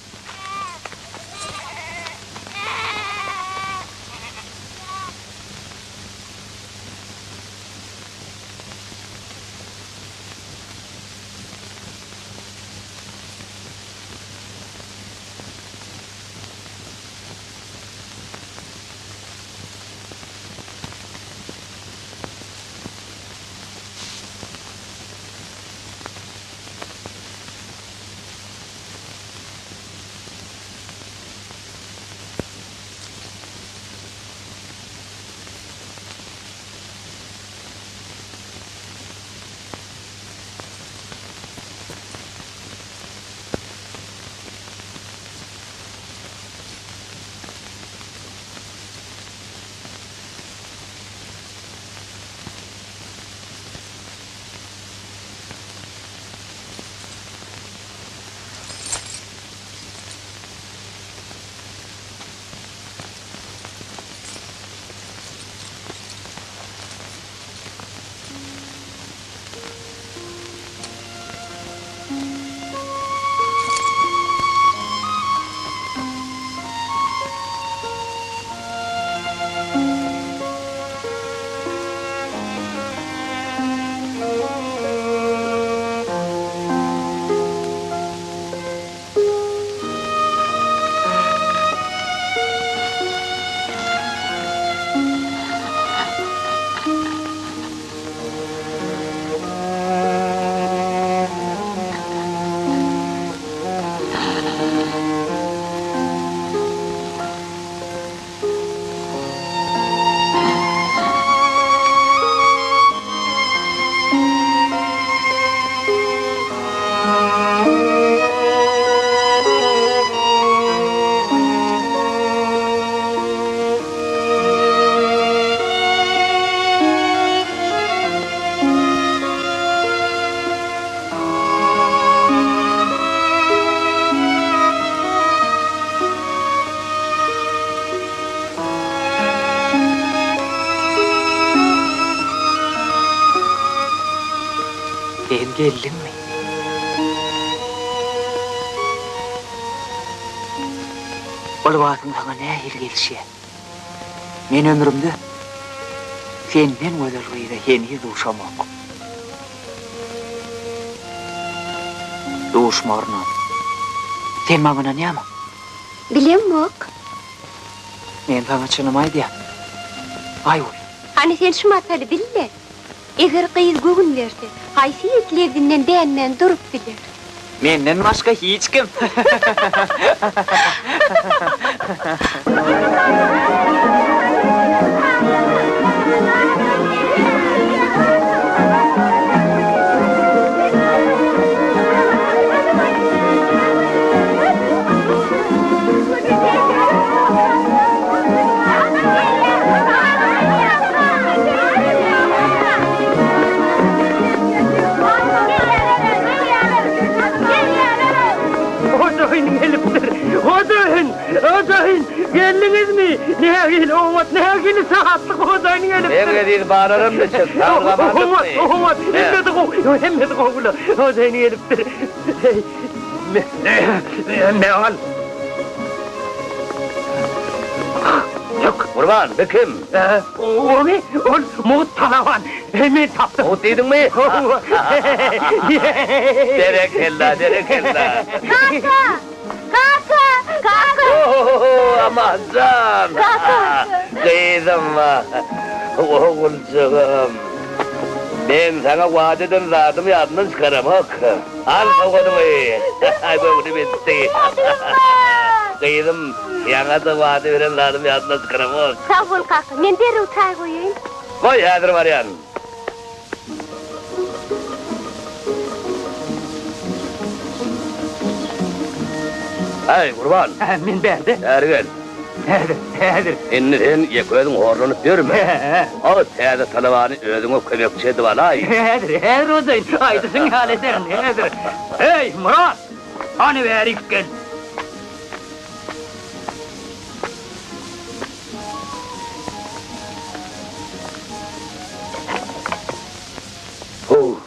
Sen geldiňmi? Bu lybasyň saňa nähili gelişýär? Men ömrümde senden gözel gyza heniz duşamok. Duşmarynam. Sen maňa ynanýarmyň? Bilemok. Men saňa çynymy aýdýan. Aýgül. Hany sen şu mataly bil-le. Eger gyz göwün berse, haýsy ýigit lebzinden dänmän durup biler? Menden başga hiç kim. Hojaýyn gelipdir! Hojaýyn! Hojaýyn! Geldiňizmi? Nähili oňat, nähili şatlyk hojaýyn gelipdir! Meň eziz balalarym niçik, saglyk-amanlykmy? Oňat, oňat, hemmesi gowy, hemmesi gowy-la. Hojaýyn gelipdir. Me, me al. Tök, Gurban, bu kim? Ony, ol mugt talaban. Men tapdym. Mugt diýdiňmi? Berekella, berekella. Kaka! Kaka! Kaka! Amanjan! Kaka! Gyzym, oguljygym. Men saňa wada eden zadymy ýadymdan çykaramok. Al sowgadyňy. Göwnüm etdi. Gyzym, ýaňa-da wada beren zadymy ýadymdan çykaramok. Sag bol, kaka. Men derrew çaý goýaýyn. Goý, häzir barýan. Äý, Gurban! Men bärde. Bäri gel. Häzir, häzir. Indi sen ýeke özüň horlanyp ýörme. O täze talabany özüňe kömekçi edip alaý. Häzir, häzir hojaýyn. Aýdyşyň ýaly ederin, häzir. Eý, Myrat! Hany bärik gel. How!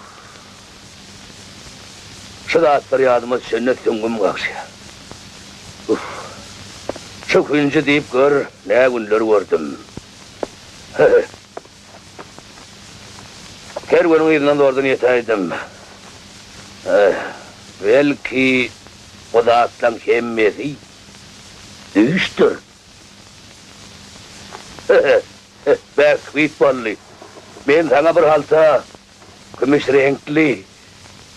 Şu zatlar ýadyma düşende süňňüm gagşaýar. Uf! Şu hünji diýip gör, nä günler gördüm. He-he. Kerweniň yzyndan zordan ýetäýdim. Eh, belki, bu zatlaň hemmesi düýşdür. He-he, bähbit boldy. Men saňa bir halta kümüş reňkli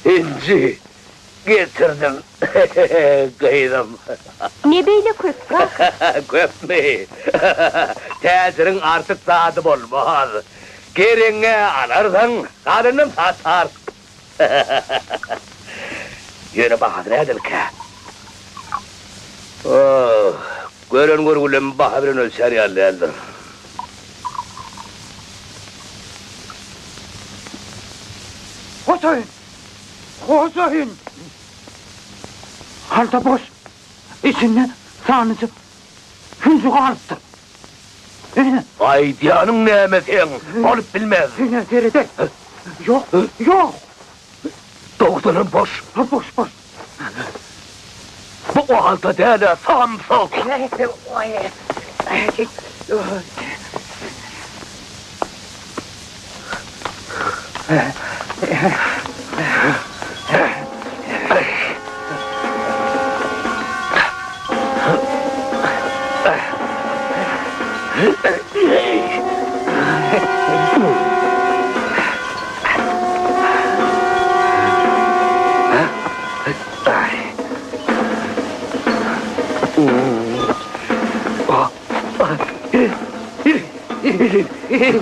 hünji getirdim, gyzym. Ne beýle köp, kaka? Köpmi? Täjiriň artyk zady bolmaz. Geregiňi alarsyň, galanynam satarsyň. Ýöne bahasy nädelikä? Oh, gören görgülem baha bilen ölçär ýaly däldir. Hojaýyn! Hojaýyn! Halta boş, içinde sanyja hünji galypdyr. Ine. Aýdýanyň näme seň? Bolup bilmez. Ine, seredek. Ýok, ýok. Dogrudanam boş. Boş, boş. Bu o halta däl-ä, samsyk.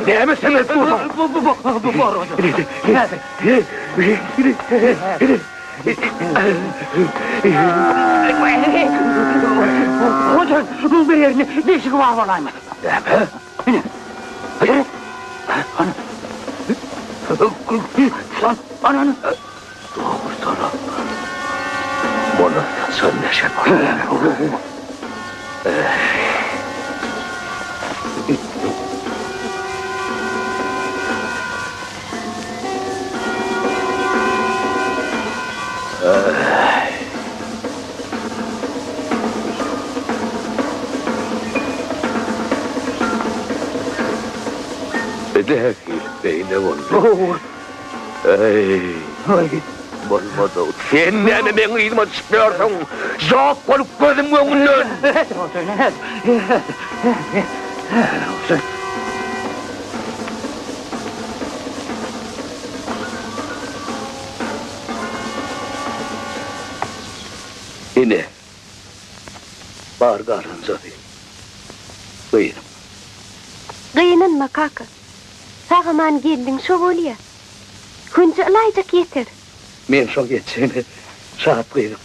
Näme sen edip dursuň? Hojan, muň bir ýerinde deşigi bar bolaýmasyn? Näme? Ine, seret. Hany. Hany, hany. Dogrudanam, muny saçan neşe bolýar. Nähili beýle boldy? Eý, bolmady. Sen näme meň yzyma düşüp ýörsüň? Ýok bolup gözümiň öňünden! Ine, bar garynjasy, gyzym. Gynanma, kaka. Sag-aman geldiň, şo bolýa. Hünji ylaýjyk ýeter. Men şoň ýetjegine şat, gyzym.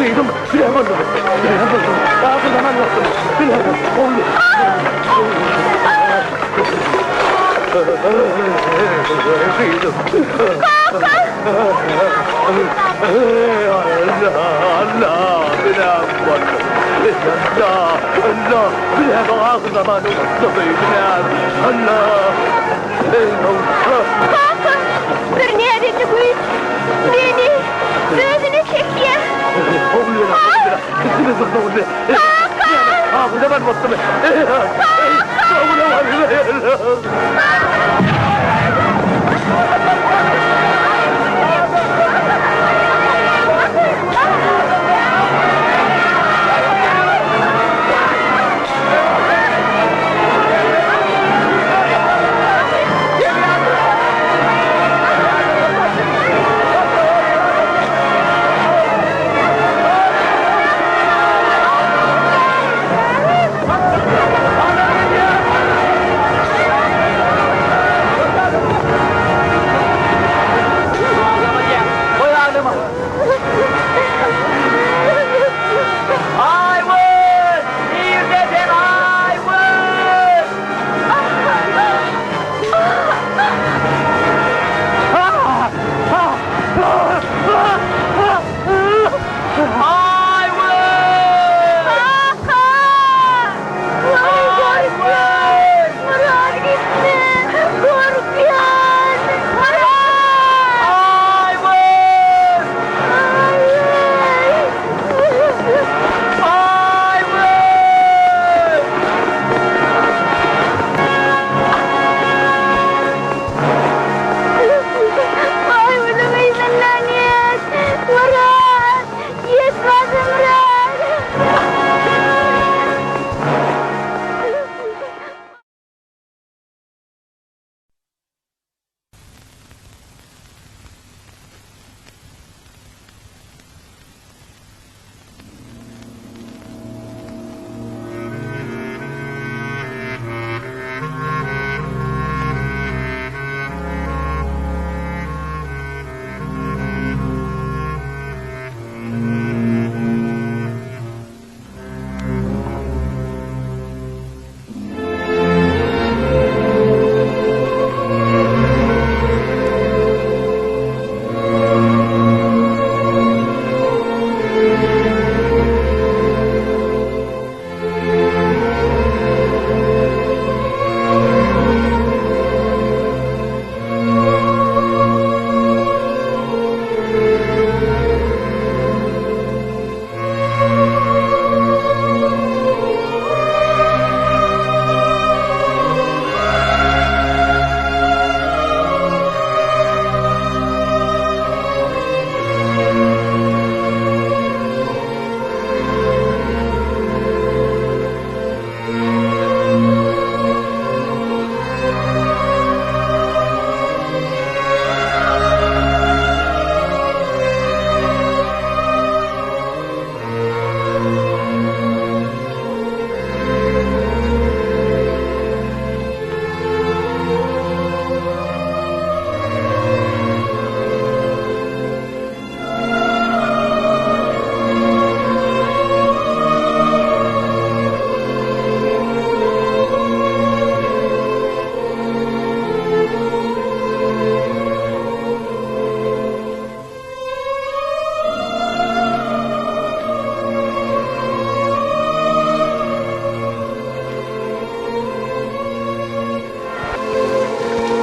Gyzym, biläm boldy. Biläm boldy. Akyllanan wagtym. Biläm boldy. Gyzym. Kaka! Allah, Allah, biläm boldy. Eý Alla! Alla! Bu näme ahyrzaman bolupdyr, bu näme? Alla! Eý Alla! Kaka! Bir näbelli güýç meni özüne çekýär. Ogul bela, ogul bela! Kaka! Ahyrzaman bolupdyr. Kaka! Aýgül! Nirde sen Aýgül? Aýgül! Kaka! Waý gorkýan! Myrat gitme! Gorkýan! Myrat! Aýgül! Aýgül! Aýgül! Aýgülüň yzyndan ýet! Myrat! Ýet basym Myrat!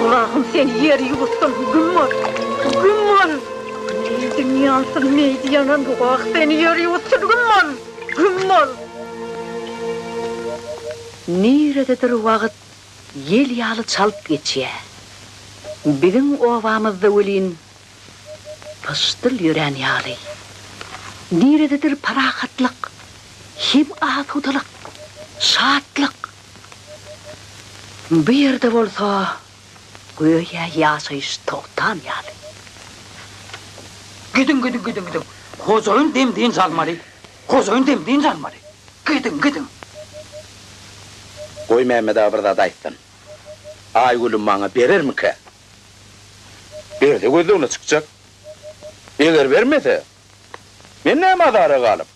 Allahym seni ýer ýuwutsyn, güm bol, güm bol! Meýdiň ýansyn, meýdi ýanan wah seni ýer ýuwutsyn, güm bol, güm bol! Nirededir wagt ýel ýaly çalt geçýä. Biziň obamyzda welin pyşdyl ýörän ýaly. Nirededir parahatlyk hem asudalyk, şatlyk. Bu ýerde bolsa göýä ýaşaýyş togtan ýaly. Gidiň, gidiň, gidiň, gidiň. Hojaýyn dem-dynç almaly. Hojaýyn dem-dynç almaly. Gidiň, gidiň. Goý Mämmet aga bir zat aýtsyn. Aýgüli maňa berermikä? Berse gözlegine çykjak. Eger bermese, men näme azara galyp,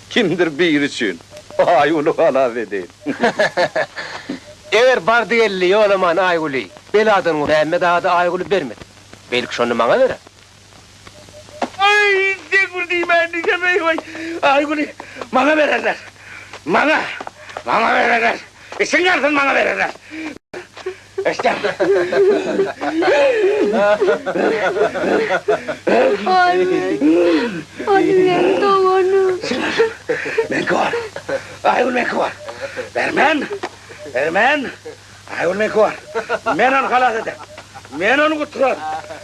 kimdir biri üçin Aýgüli halas edeýin. Eger bardy-geldi Ýolaman Aýgüli beladan gurt Mämmet aga-da Aýgüli bermedi. Belki şonda maňa berer. Aý, sen bir diýmän diýsem, eý-waý, Aýgüli. Maňa bererler. Maňa! Maňa bererler. Işiň ýarysyny maňa bererler. Eşdem. Ol, ol meň doganym. Meňki bar. Aýgül meňki bar. Bermen! Bermen! Aýgül meňki bar. Men ony halas ederin. Men ony gutararyn.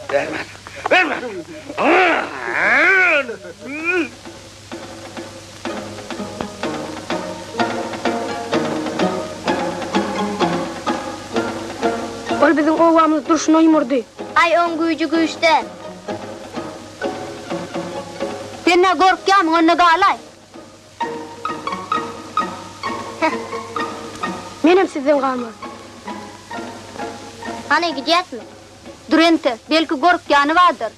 Bermen! Bermen! Ol biziň obamyzy durşuna ýumurdy. Aý, oň güýji güýçde. Sen nä gorkýarmyň, onda galaý. Menem sizden galman. Hany, gidýäsmi? Dur entek, belki gorkýany bardyr.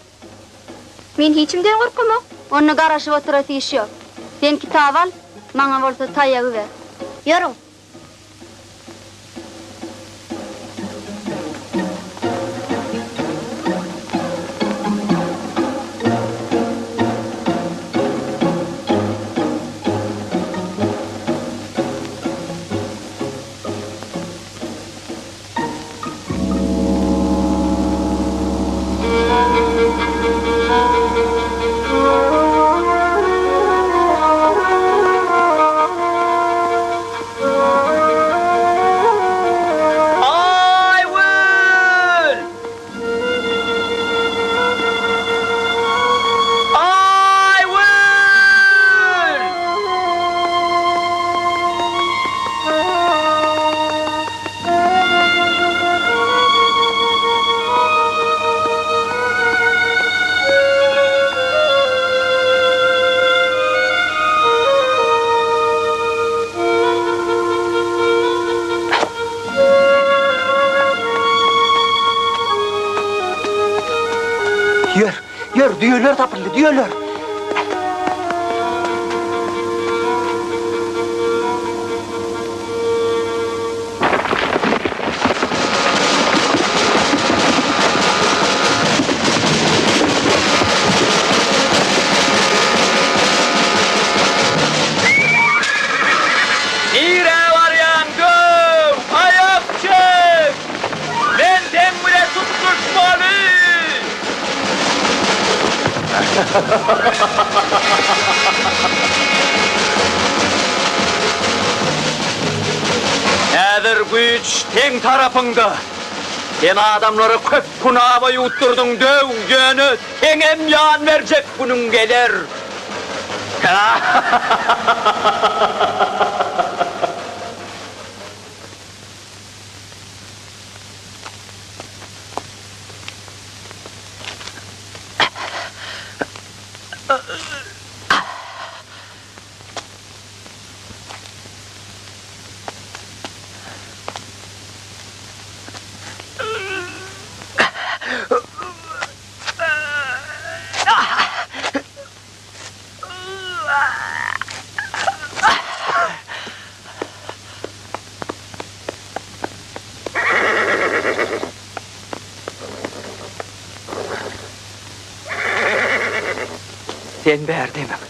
Men hiç kimden gorkamok. Onda garaşyp oturasy iş ýok. Sen kitaby al, maňa bolsa taýagy ber. Ýörüň. Aýgül! Aýgül! Ýör, ýör, düýeler tapyldy, düýeler! Nirä barýaň, döw? Aýak çek! Men seň bilen tutluşmaly! Häzir güýç seň tarapyňda. Sen adamlara köp hunaba ýuwutdyrdyň, döw, ýöne seňem ýan berjek günüň geler. Sen bärdemiň?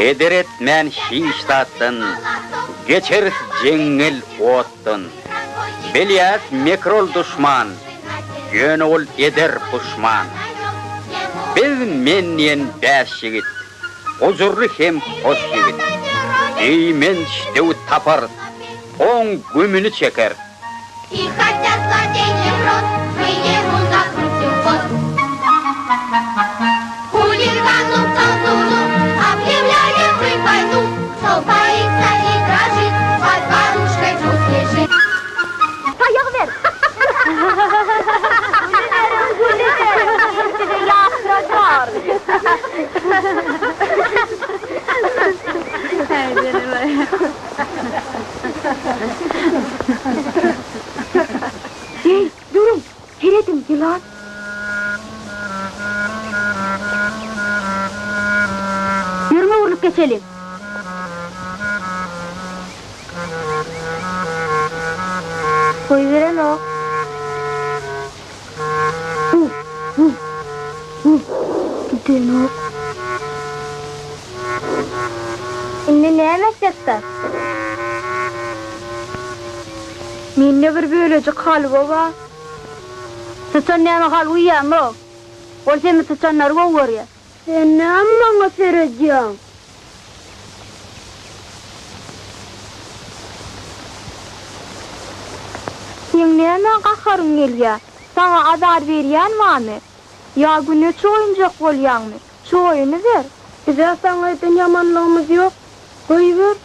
Heder etmän hiç zatdan, Geçeris jeňňel otdan. Bilýäs mekir ol duşman, Ýöne ol eder puşman. Biz men diýen bäş ýigit, Gujurly hem hoş ýigit. Eýmenç döwi taparys, Oň gümüni çekeris. Taýagy ber! Gülüberiň, gülüberiň, men sizi ýatladar. Eý, duruň, serediň, ýylan! Ýörüň öwrülip geçeliň. Goýberenok. Gidenok. Indi näme etjekdä? Mende bir bölejik halwa bar. Syçan näme halwa iýýämi? Ol semiz syçanlary gowy görýär. Sen näme maňa seredýäň? Seň nämä gaharyň gelýä? Saňa azar berýän barmy? Ýa güne çoýunjak bolýaňmy? Çoýunyber. Biz-ä saňa eden ýamanlygymyz ýok. Goýber.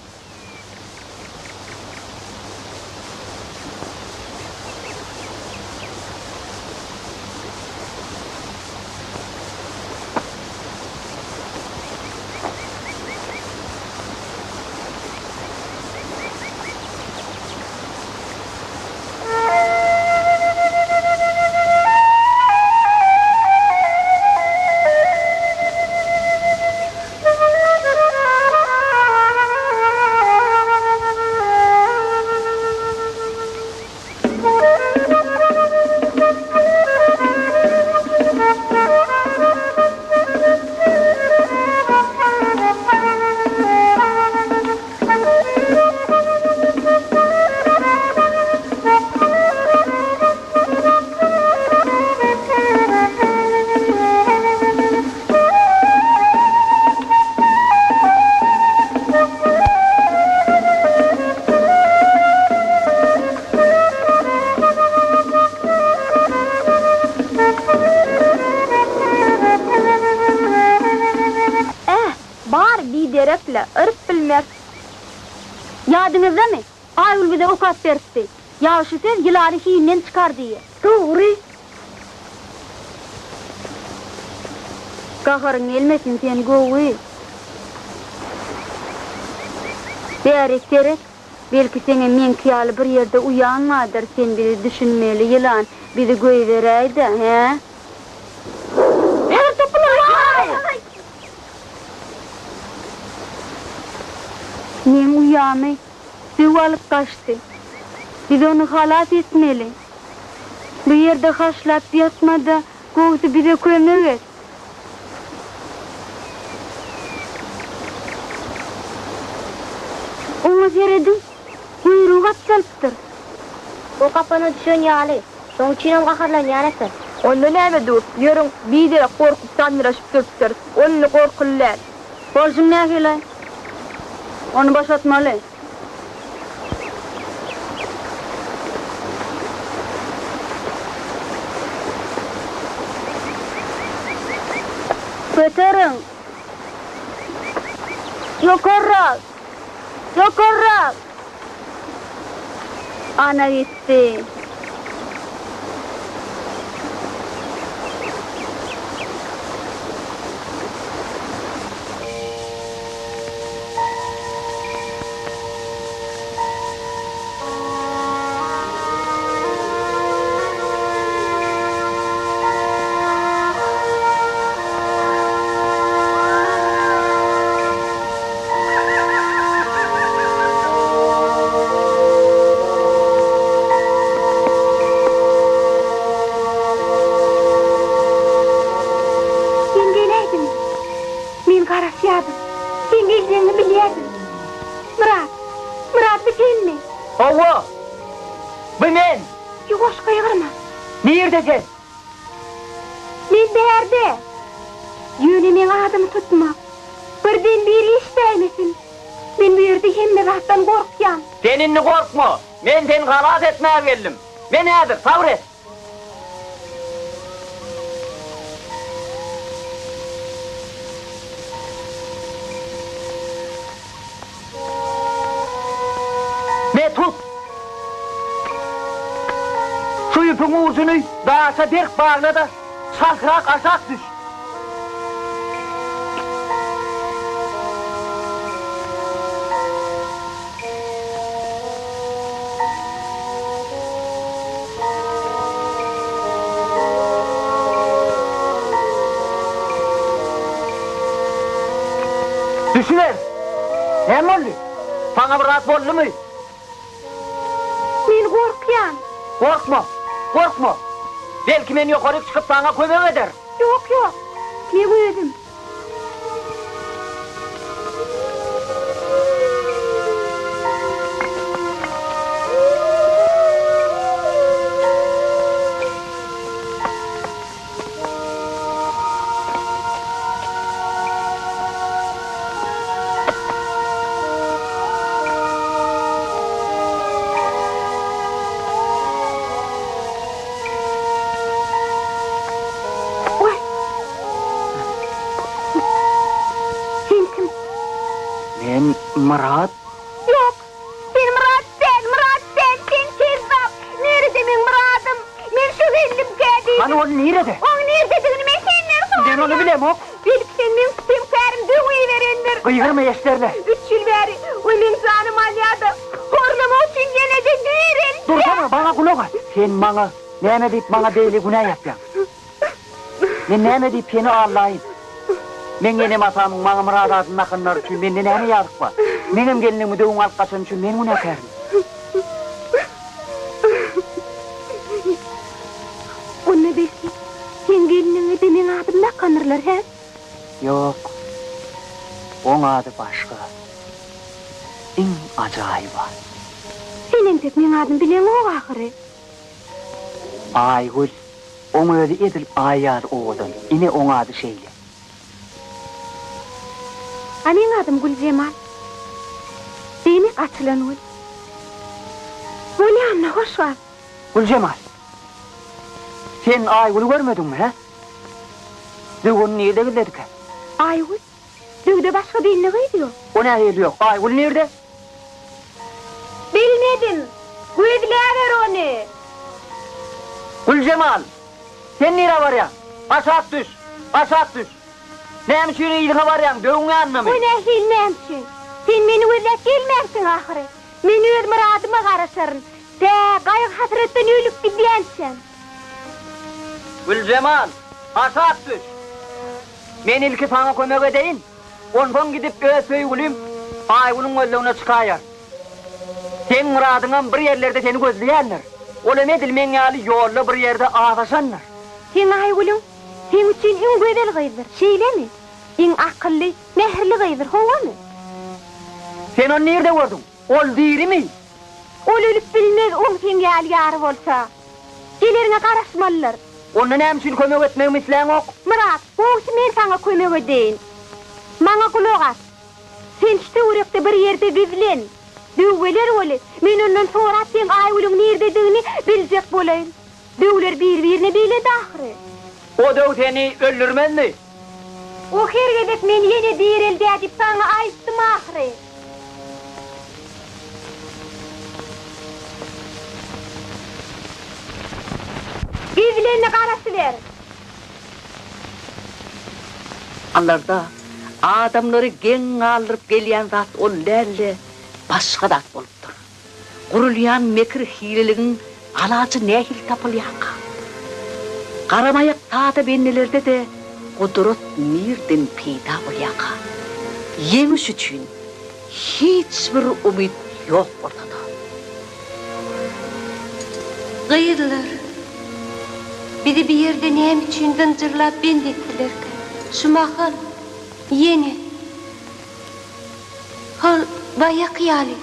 Äh, bar biderek-le, yryp bilmez. Ýadyňyzdamy, Aýgül bize okap beripdi. Ýagşy söz ýylany hinden çykar diýe. Dogry. Gaharyň gelmesin sen gowy. Bärik seret, belki seňem meňki ýaly bir ýerde uýaň bardyr, sen bizi düşünmeli ýylan, bizi goýberäýdä, hä? Häzir tapylar, waý! Meň uýamy döw alyp gaçdy. Biz ony halas etmeli. Bu ýerde haşlap ýatma-da, gowusy bize kömek et. Oňa serediň, guýrugy gapjalypdyr. O gapana düşen ýaly, şoň üçinem gaharlanýan eken. Onda näme dur, ýörüň, biderek gorkup sandyraşyp durupdyrys. Ol indi gorkuly däl. Bolşuň nähili? Ony boşatmaly. Göteriň! Ýokarrak! Ýokarrak! Ana gitdi. Bu men! Ýuwaş gygyrma. Nirde sen? Men bärde. Ýöne meň adymy tutma. Birden biri eşidäýmesin. Men bu ýerde hemme zatdan gorkýan. Sen indi gorkma. Men seni halas etmäge geldim. Men häzir, sabyr et. Me, tut! Şu ýüpüň ujuny daşa berk bagla-da, çaltrak aşak düş. Düşüber! Näme boldy? Saňa bir zat boldumy? Men gorkýan. Gorkma! Gorkma! Belki men ýokaryk çykyp saňa kömek ederin. Ýok, ýok. Men özüm. Oý! Sen kim? Men Myrat. Ýok, sen Myrat däl, Myrat däl, sen kezzap! Nirede meň Myradym? Men şu gellimkä diýdim. Hany ol nirede? Oň nirededigini men senden soraýan. Men ony bilemok. Belki sen meň sütemkärim döw iberendir. Gygyrma eşderle. Üç ýyl bäri o meň janymy alýar-da, horlamak üçin ýene-de direltýär. Dursana, maňa gulak as. Sen maňa näme diýip maňa beýle günä ýapýaň? Men näme diýip seni aldaýyn? Meň enem-atamyň maňa Myrat adyny dakanlary üçin mende näme ýazyk bar? Meňem gelinligimi döwüň alyp gaçany üçin men günäkärmi? Onda belki, seň gelniňe-de meň adymy dakandyrlar, hä? Ýok. Oň ady başga. Iň ajaýyp at. Sen entek meň adymy bileňok ahyry. Aýgül. Oň özi edil Aý ýaly owadan. Ine, oň ady şeýle. A meň adym Güljemal. Diýmek, açylan gül. Bolýa onda, hoş gal. Güljemal! Sen Aýgüli görmediňmi, hä? Döw ony nirde gizledikä? Aýgül? Döwde başga belli gyz ýok. O nähili ýok? Aýgül nirde? Bilmedim. Gözläber ony. Güljemal! Sen nirä barýaň? Aşak düş! Aşak düş! Näme üçin yzyňa barýaň, döwüň ýanynamy? O nähili näme üçin? Sen meni gözläp gelmänsiň ahyry. Men öz myradyma garaşaryn. Tä gaýgy-hasratdan ölüp gidýänçäm. Güljemal! Aşak düş! Men ilki saňa kömek edeýin, onsoň gidip öz söýgülim Aýgülüň gözlegine çykaýaryn. Seň Myradyňam bir ýerlerde seni gözleýändir. Ol hem edil meň ýaly ýolda bir ýerde azaşandyr. Seň Aýgülüň seň üçin iň gözel gyzdyr, şeýlemi? Iň akylly, mähirli gyzdyr, howamy? Sen ony nirde gördüň? Ol dirimi? Ol ölüp bilmez, oň seň ýaly ýary bolsa. Geleriňe garaşmalydyr. Onda näme üçin kömek etmegimi isläňok? Myrat, gowusy men saňa kömek edeýin. Maňa gulak as. Sen şu töwerekde bir ýerde gizlen. Döw geler weli, men ondan sorap seň Aýgülüň nirdedigini biljek bolaýyn. Döwler bir-birine belet ahyry. O döw seni öldürmezmi? O her gezek meni ýene direldýär diýip saňa aýtdym ahyry. Gizlenme garaşyber. Alarda adamlary geň galdyryp gelýän zat ol däl-de, başga zat bolupdyr. Gurulýan mekir-hileligiň alajy nähili tapylýarka? Garamaýak sada bendelerde-de gudrat nirden peýda bolýarka? Ýeňiş üçin hiç bir umyt ýok bolsa-da. Gyzlar, bizi bi ýerde näme üçin zynjyrlap bent etdilerkä? Şu mahal ýene hol baýaky ýaly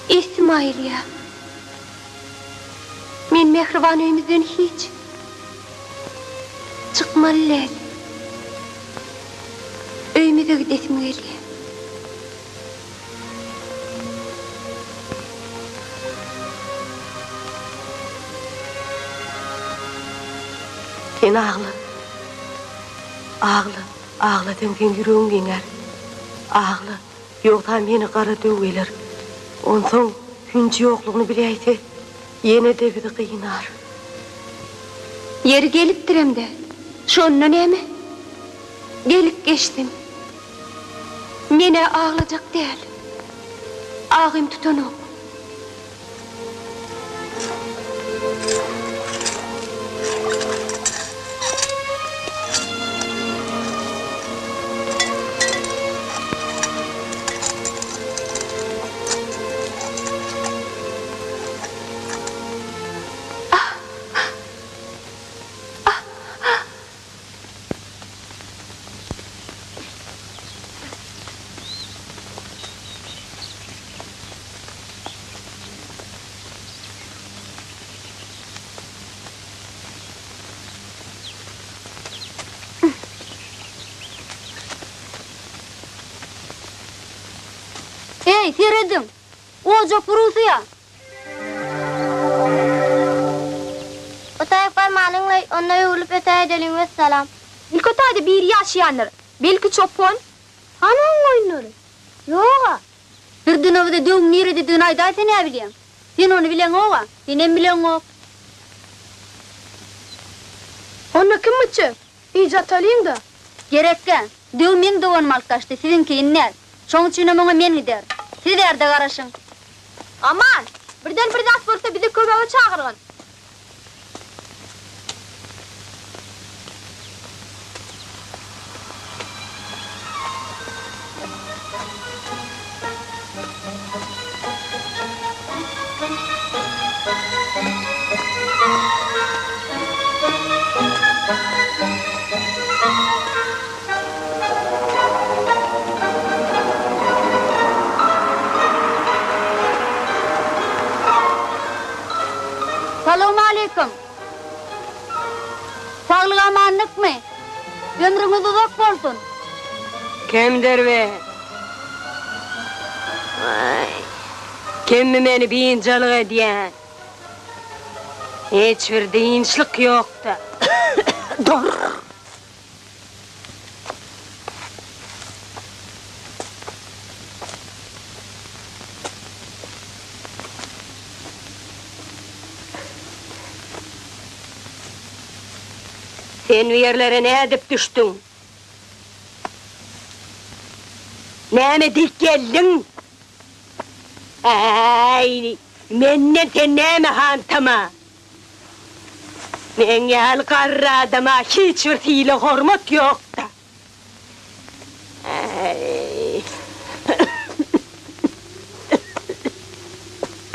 essim aýylýar. mähriban öýümizden hiç çykmaly däl. Öýümize gidesim gelýär. Sen agla. Agla, aglasaň seň ýüregiň giňär. Agla, ýogsam ýene gara döw geler. Onsoň hünji ýoklugyny biläýse, ýene-de bizi gynar. Ýeri gelipdirem-dä. Şonda näme? Gelip geçsin. Men-ä aglajak däl. Agym tutanok. Eý, serediň! Ojak Russiýa! O taýyk barmanyňlaý, onda öwrülip ötäýdeliň, wessalam. Ilki o taýda biri ýaşaýandyr. Belki çopan? Hany oň goýunlary? Ýog-a. Birden-ä bize döwüň nirededigini aýdaýsa näbilýäň? Sen ony bileňog-a, senem bileňok. Onda kim myçy? Bije atalyň-da. Gerekgä. Döw meň doganymy alyp gaçdy, siziňkini däl. Şoň üçinem oňa men giderin. Siz bärde garaşyň. Aman! Birden bir zat bolsa bizi kömege çagyrgyn. Salowmaleýkim! Saglyk-amanlykmy? Ömrüňiz uzak bolsun! Kimdir be? Waý, kimmi meni biynjalyk edýän? Hiç bir dynçlyk ýok-da. Dur! Sen bu ýerlere nädip düşdüň? Näme diýip geldiň? Äý, menden sen näme hantama? Meň ýaly garry adama hiç bir sylag-hormat ýok-da. Äý.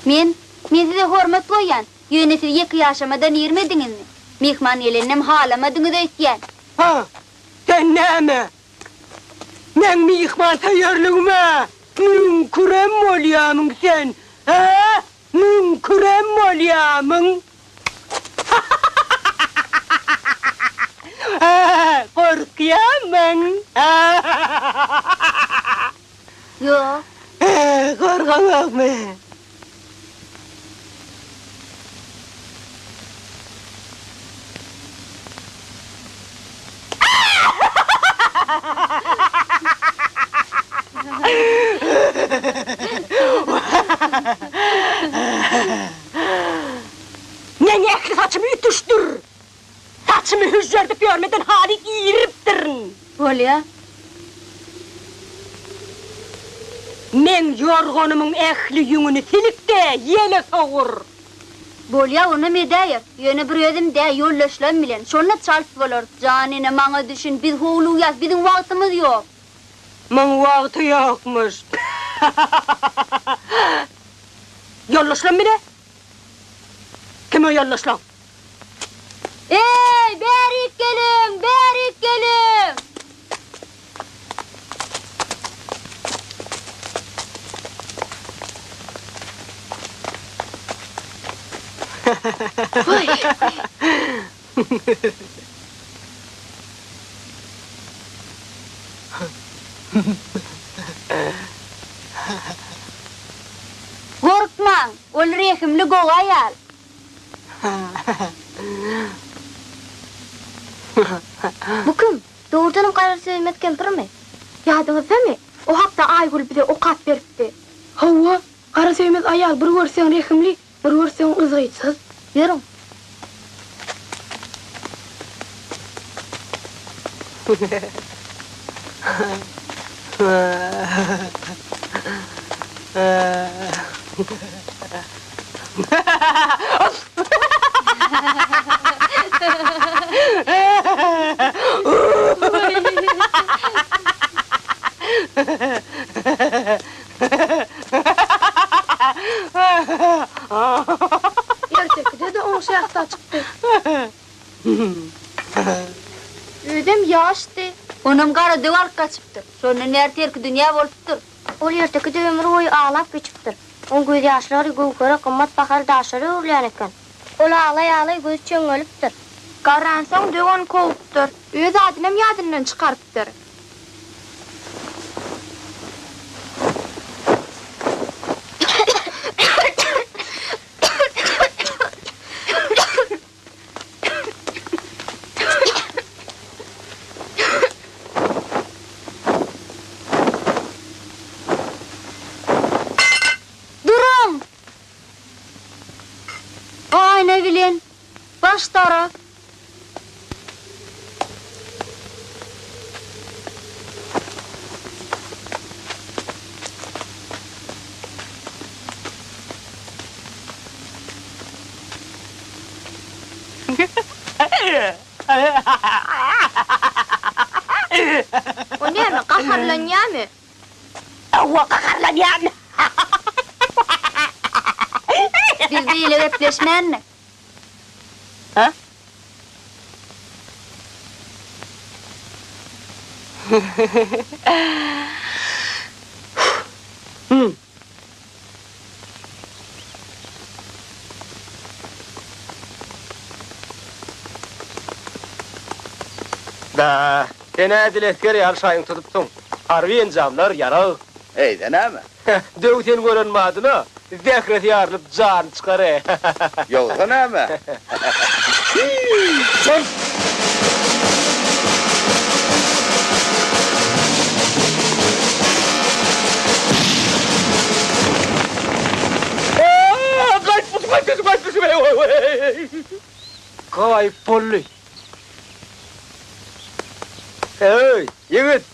Men, men size hormat goýýan, ýöne siz ýeke ýaşamadan irmediňizmi? Myhman geleninem halamadyňyz öýtýän. Ha, sen näme? Meň myhmansöýerligime müňkürem bolýamyň sen, hä? Müňkürem bolýamyň? Hä, gorkýamyň? Ýok. Hä, gorkaňokmy? Meň ähli saçymy ütüşdir. Saçymy hüžžerdip ýörmeden haly iripdirin. Bolýa. Meň ýorganymyň ähli ýüňüni silik-de, ýele sowur. Bolýa, onam edäýeris. Ýöne bir özüm dä, ýoldaşlarym bilen. Şonda çalt bolarys. Jan ene, maňa düşün, biz howlugýas, biziň wagtymyz ýok. Muň wagty ýokmuş. Ýoldaşlam bile? Kim o ýoldaşlaň? Eý, bärik geliň, bärik geliň! Waý! Gorkmaň, ol rehimli gowy aýal. Bu kim? Dogrudanam Garasöýmez kempirmi? Ýadyňyzdamy? O hakda Aýgül bize okap beripdi. Hawa, Garasöýmez aýal bir görseň rehimli, bir görseň yzgytsyz. Ýörüň. Ertekide-de oň şähdi açykdy. Özem ýaşdy. Onam gara döw alyp gaçypdyr. Şondan bäri terkidünýä bolupdyr. Ol ertekide ömür boýy aglap geçipdir. Oň gözýaşlary göwhere gymmat bahaly daşlara öwrülýän eken. Ol aglaý-aglaý gözi çöňňelipdir. Garransoň döw ony kowupdyr. Öz adynam ýadyndan çykarypdyr. Duruň! Aýna bilen baş tarap. O näme, gaharlanýamy? Hawa, gaharlanýan. Biz beýle gepleşmändik. Hä? Da, sen-ä edil esger ýaly şaýyňy tutupsyň. Harby enjamlar, ýarag. Eýse näme? Döw seni gören badyna, zähresi ýarylyp, jany çykar-e. Ýogsa näme? Şol! Gaýyp boldy. Eý, ýigit,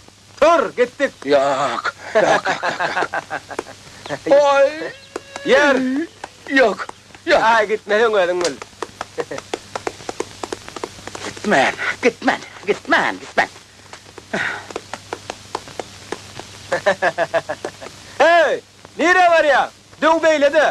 tur, gitdik. Ýok, ýok, ýok, ýok, ýok. Oý! Ýör! Ýok, ýok. Aý, gitmeseň özüň bil. Gitmen, gitmen, gitmen, gitmen. Heý, nirä barýaň? Döw beýle-de.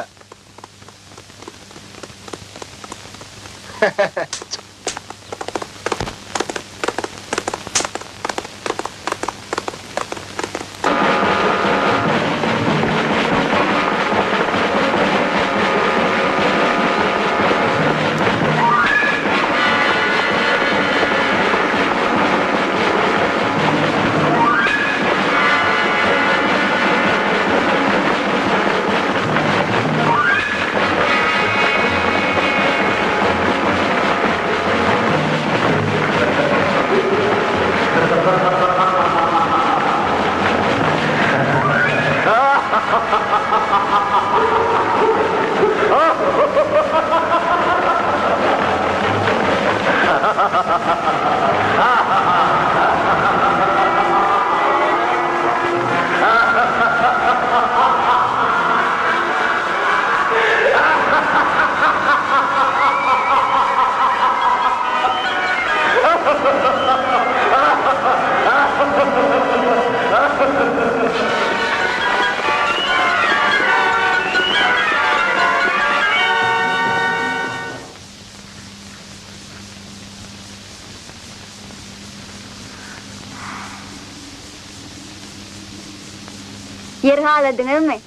Ýer haladyňyzmy?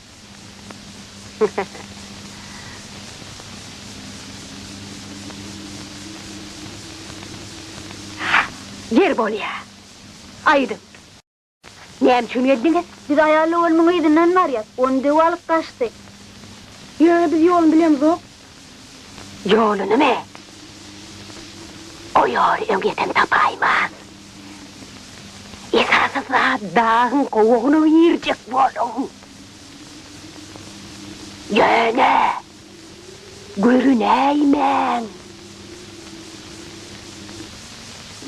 Ýer bolýa. Aýdyň. Näme üçin geldiňiz? Biz aýal oglunyň yzyndan barýas. Ony döw alyp gaçdy. Ýöne biz ýoluny bilemzok. Ýolunymy? O ýoly öňýeten tapaýmaz. Esasy zat dagyň gowagyna girjek boluň. Ýöne görünäýmäň.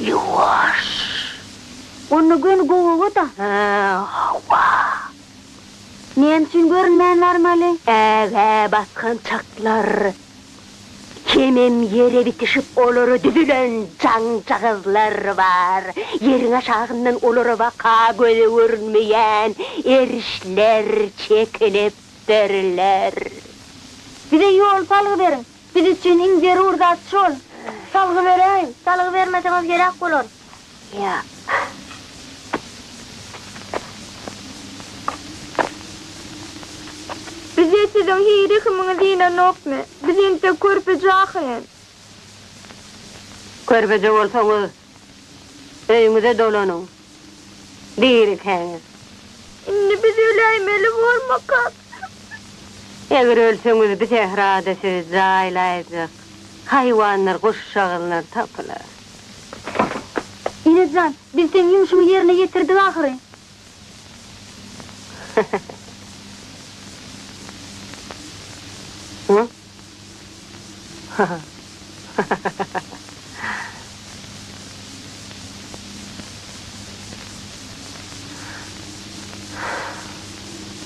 Ýuwaş. Onda göni gowaga-da. Hä, hawa. Näme üçin görünmän barmaly? Ägä basgançaklar hemem ýere bitişip olara düzülen jaňjagazlar bar. Ýeriň aşagyndan olara baka göze görünmeýän erişler çekilipdirler. Bize ýol salgy beriň. Biz üçin iň zerur zat şol. Salgy beräýiň. Salgy bermeseňiz heläk bolarys. Ýa. Bize siziň hiý rehimiňiz inenokmy? Biz entek körpeje ahyryn. Körpeje bolsaňyz, öýüňize dolanyň. Dirikäňiz. Indi biz öläýmeli bolmakak. Eger ölseňiz, bi sährada sizi jaýlaýjak haýwanlar, guşjagazlar tapylar. Ene jan, biz seň ýumşuňy ýerine ýetirdik ahyry.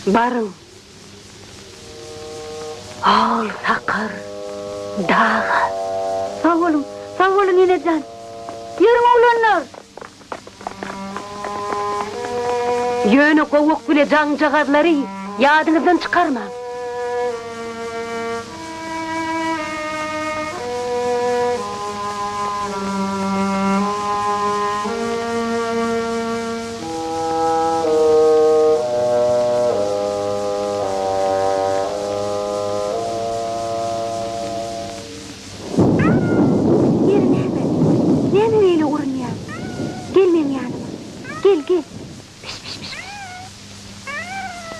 Baryň, Ol sakar daga. Sag boluň, sag boluň ene jan. Ýörüň oglanlar! Ýöne gowak bile jaňjagazlary ýadyňyzdan çykarmaň. Ýeri näme? Näme beýle urunýaň? Gel meň ýanyma. Gel, gel. Piş-piş-piş-piş.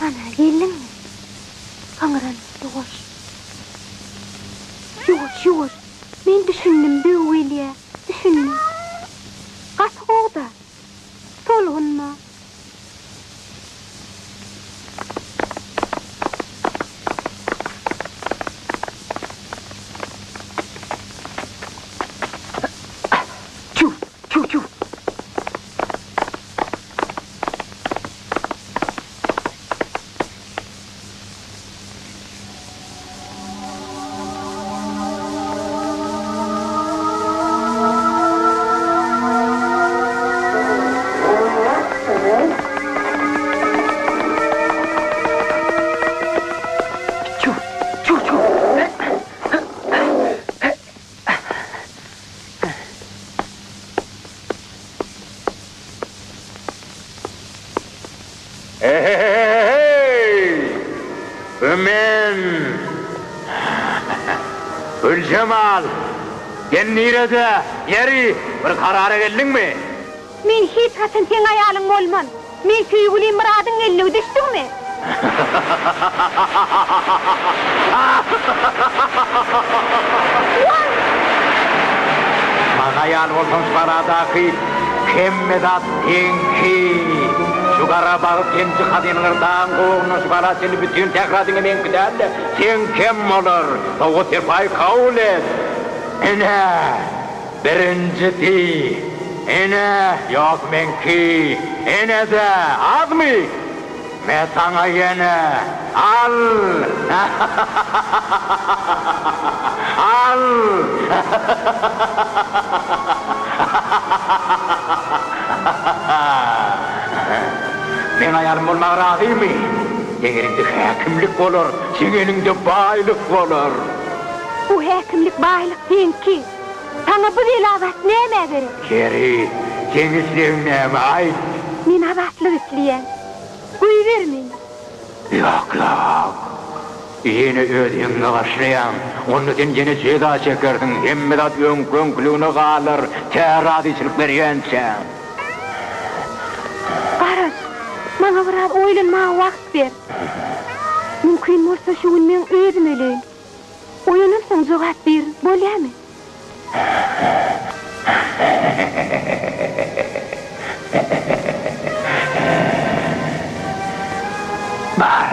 Ana, geldiňmi? Gyňyran, ýuwaş. Ýuwaş, ýuwaş. Men düşündim, döw gelýä. Düşündim. Gaty gowy-da. Tolgunma. Çüw, çüw, çüw. Çüw, çüw, çüw. He-he-he-he-heý! Bu men! Güljemal! Sen nirede? Ýeri, bir karara geldiňmi? Men hiç haçan seň aýalyň bolman. Men söýgülim Myradyň gelnigi düşdüňmi? Maňa aýal bolsaň şu galadaky hemme zat seňki. Şu gara bagy penji hazynalar dagyň gowagyndan şu gala çenli bütin sähra diňe meňki däl-de, seňkem bolar. Sowgat-serpaý kabul et. Ine, birinjisi. Ine, ýok meňki. Ine-de, azmy? Me saňa ýene, al! Al! Meň aýalym bolmaga razymy? Seň eliňde häkimlik bolar, seň eliňde baýlyk bolar. Bu häkimlik, baýlyk seňki. Saňa bu bela zat nämä gerek? Ýeri, seň islegiň näme, aýt? Men azatlyk isleýän. Goýber meni. Ýok, ýok. Ýene öz heňiňe başlaýaň. Onda sen ýene jeza çekersiň, hemme zat öňki-öňküligine galar, tä razyçylyk berýänçäň. Garaş, maňa biraz oýlanmaga wagt ber. Mümkin bolsa şu gün meň özüm öleýin. Oýanamsoň jogap birin, bolýamy? Bar.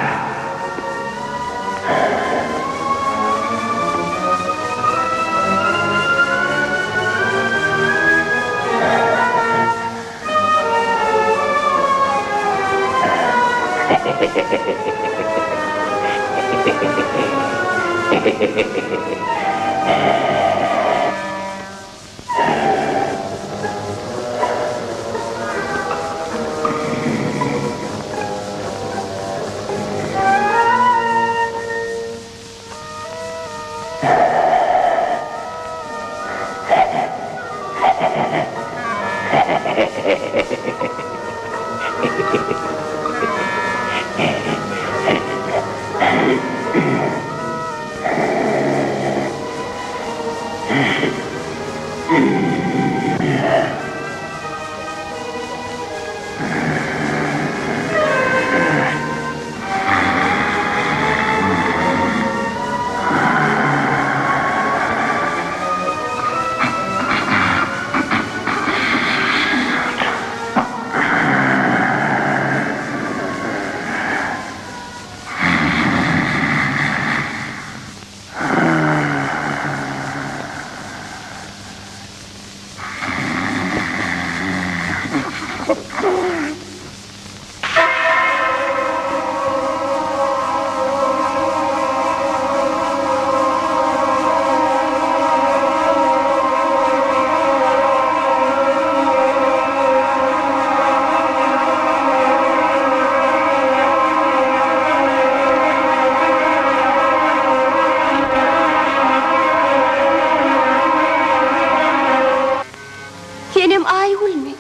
Senem Aýgülmi?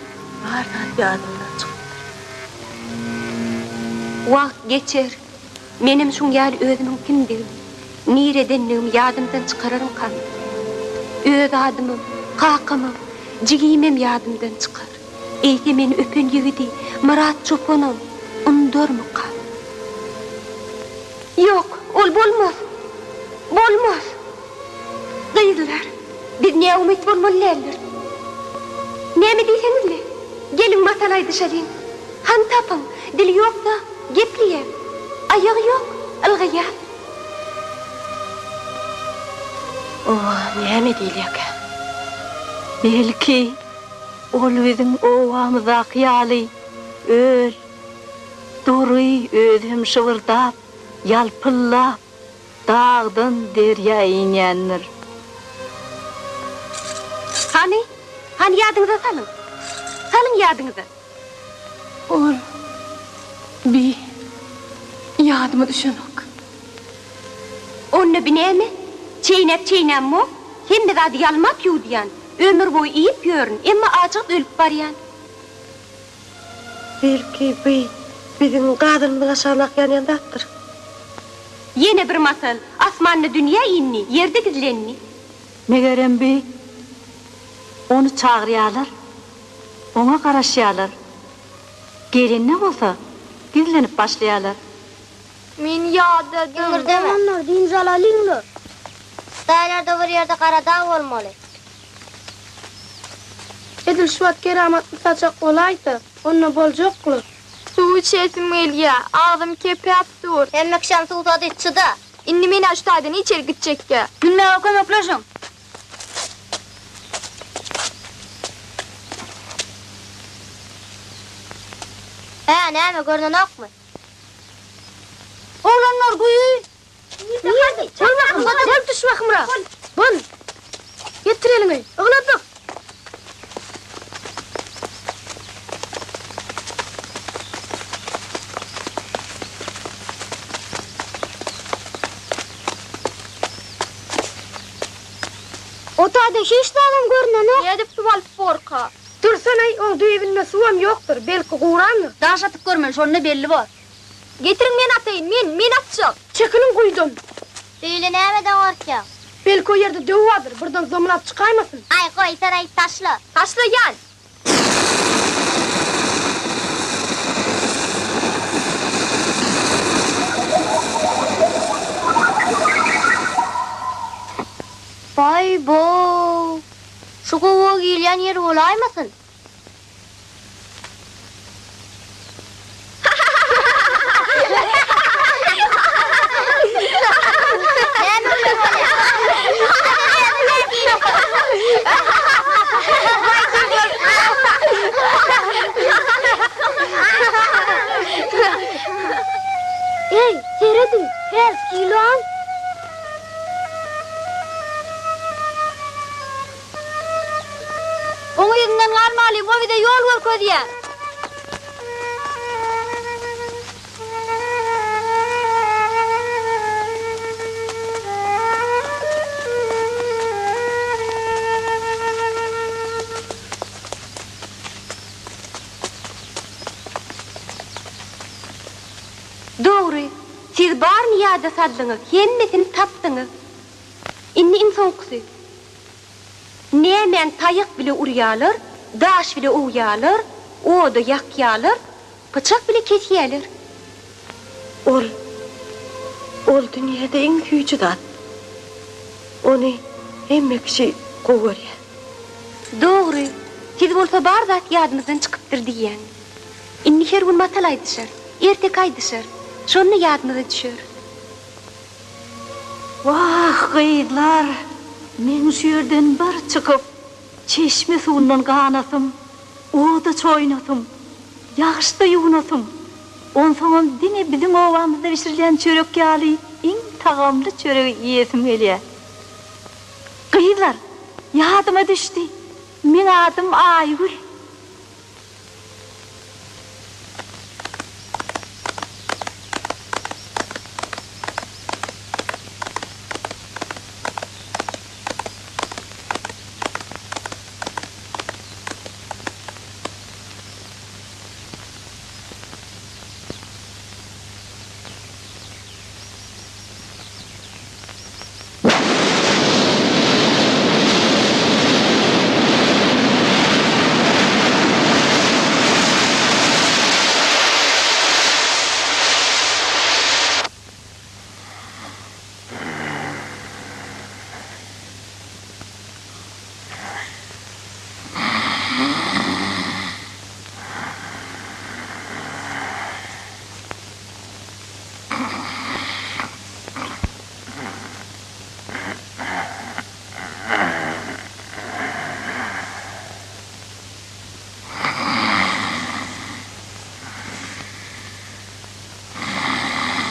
Bar zat ýadymdan çykypdyr. Wagt geçer, menem şuň ýaly özümiň kimdigimi, niredendigimi ýadymdan çykararmykam? Öz adymam, kakamam, jigimem ýadymdan çykar. Eýse meni öpen ýigidi Myrat çopanam undarmykam? Ýok, ol bolmaz! Bolmaz! Gyzlar, biz näumyt bolmaly däldir. Näme diýseňiz-le, geliň masal aýdyşalyň. Hany tapyň, dili ýok-da, gepleýär, aýagy ýok, ylgaýar. Oňa näme diýilýärkä? Belki, ol biziň obamyzdaky ýaly öl, dury, özem şybyrdap, ýalpyldap, Dagdan derýa inýändir. Hany, hany ýadyňyza salyň. Salyň ýadyňyza. Ol, bi, ýadyma düşenok. Onda bi näme? Çeýnäp-çeýnämmok, hemme zady ýalmap ýuwdýan, ömür boýy iýip ýörün, emma ajygyp ölüp barýan. Belki, bi biziň gazanymyzyň aşagyna akýan ýan zatdyr. Ýene bir masal, Asmanda dünýä indi, ýerde gizlendi. Megerem bi ony çagyrýarlar, oňa garaşýarlar. Gelende bolsa gizlenip başlaýarlar. Men ýadadym. Iňirdeme. Oglanlar, dynç alalyňlar. Daýlarda bir ýerde gara dag bolmaly. Edil şu wagt keramatly saçak bolaýsa, onda boljakly. Suw içesim gelýä, agzym kepäp dur. Hemme kişem suwsady, çyda. Indi men-ä şu taýdan içeri gitjekgä. Münmäge kömekleşiň. Hä, näme, görnenokmy? Oglanlar, guýy! Nirde? Bol bakym, bol düş bakymrak. Bol. Getir eliňi. Ygladyk. O taýda hiç zadam görnenok. Nädip suw alyp borka? Dursana-aý, oň düýbünde suwam ýokdur, belki gurandyr. Daş atyp görmeli, şonda belli bor. Getiriň men ataýyn, men, men atjak. Çekiliň guýudan! Beýle nämeden gorkýaň? Belki o ýerde döw bardyr, birden zomlap çykaýmasyn? Aý, goýsana, taşla! Taşlaýan! Baý-bow! Şu gowaga girýän ýer bolaýmasyn? Eý, serediň, hälki ýylan! Oň yzyndan galmalyň, o bize ýol görkezýär. Dogry, siz baryny ýada saldyňyz, hemmesini tapdyňyz. Indi iň soňkusy. Nämäni taýak bile urýalar, daş bile owýalar, oda ýakýalar, pyçak bile kesýäler. Ol, ol dünýäde iň süýji zat. Ony hemme kişi gowy görýär. Dogry, siz bolsa bar zat ýadymyzdan çykypdyr diýýäňiz. Indi her gün matal aýdyşar, erteki aýdyşar, şonda ýadymyza düşer. Wah, gyzlar, meň şu ýerden bir çykyp, çeşme suwundan ganasym, oda çoýunasym, ýagyşda ýuwunasym, onsoňam diňe biziň obamyzda bişirilýän çörek ýaly iň tagamly çöregi iýesim gelýär. Gyzlar, ýadyma düşdi, meň adym Aýgül.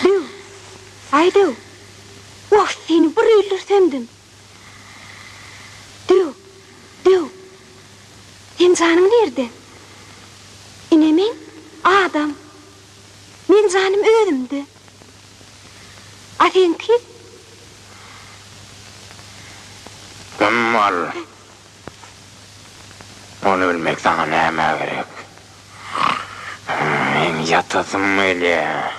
Döw! Aý döw! Wah, seni bir öldürsemdim! Döw! Döw! Seň janyň nirde? Ine men, adam. Meň janym özümde. A seňki? Kim ol? Ony bilmek saňa nämä gerek? Meň ýatasym gelýär.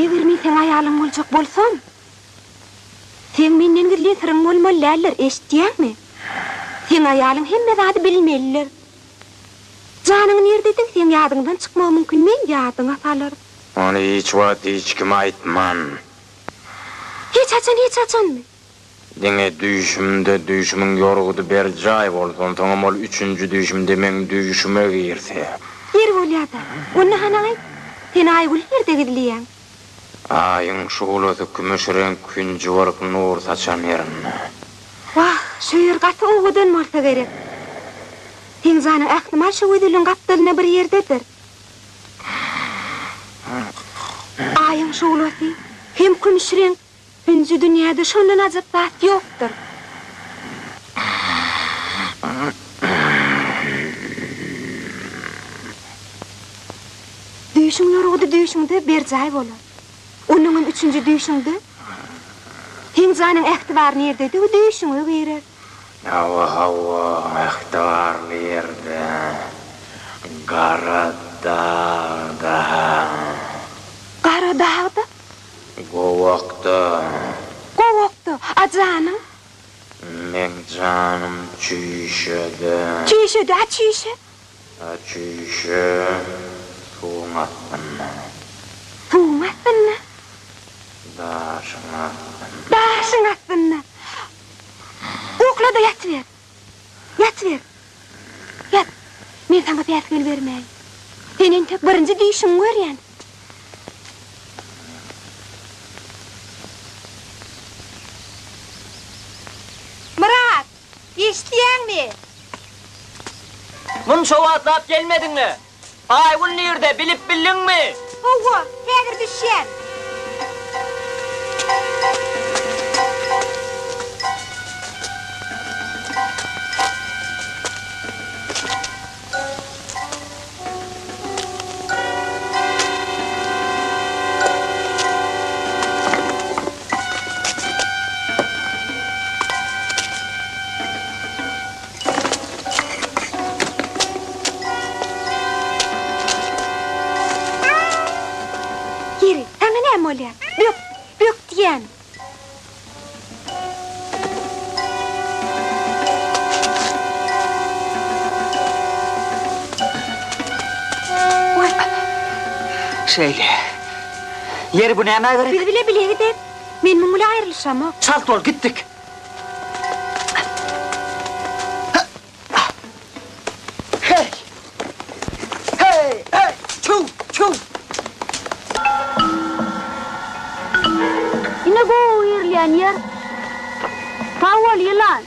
Eger men seň aýalyň boljak bolsam, Seň menden gizlin syryň bolmaly däldir, eşitýäňmi? Seň aýalyň hemme zady bilmelidir. Janyň nirdediň seň ýadyňdan çykmagy mümkin, men ýadyňa salaryn. Ony hiç wagt hiç kime aýtman. Hiç haçan, hiç haçanmy? Diňe düýşümde düýşümiň ýorgudy berjaý bolsa, onsoňam ol üçünji düýşümde meň düýşüme girse. Ýeri bolýa-da, onda hany aýt, sen Aýgüli nirde gizleýäň? Aýyň şuglasy kümüş reňk hünji bolup nur saçan ýerinde. Wah, şu ýer gaty owadan bolsa gerek. Seň janyň ähtimal şu gözelligiň gapdalynda bir ýerdedir. Aýyň şuglasy hem kümüş reňk hünji dünýäde şondan ajap zat ýokdur. Düýşüň ýorgudy düýşüňde berjaý bolar. Onuňam üçünji düýşüňde seň janyň ähtibar nirdedigi düýşüňe girer. Hawa, hawa, ähtibarly ýerde, gara dagda. Gara dagda? Gowakda. Gowakda, a janyň? Meň janym çüýşede. Çüýşede, a çüýşe? A çüýşe suwuň astynda. Suwuň astynda? Daşyň astynda. Daşyň astynda. Ukla-da ýatyber. Ýatyber. Ýat. Men saňa päsgel bermäýin. Sen entek birinji düýşüňi görýän. Myrat! Eşidýäňmi? Munça wagtlap gelmediň-le. Aýgül nirde, bilip bildiňmi? Hawa, häzir düşýän. Ýeri, saňa näme bolýar? Bök, bök diýýän. Şeýle. Ýeri, bu nämä gerek? Biz bile bile gideris. Men muň bilen aýrylyşamok. Çalt bol, gitdik. Hey! Hey! Hey! Çüw! Çüw! Ine gowy girilýän ýer. Sag bol, ýylan.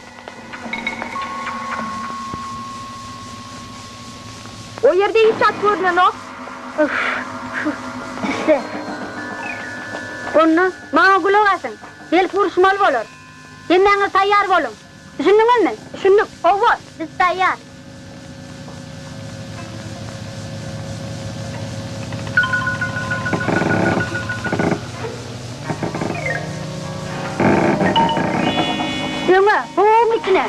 O ýerde hiç at görnenok. Üf, şu tüsse. Onda maňa gulak asyň. Belki uruşmaly bolar. Hemmäňiz taýýar boluň. Düşündiňizmi? Düşündik. Hawa, biz taýýar. Öňe, gowagyň içine!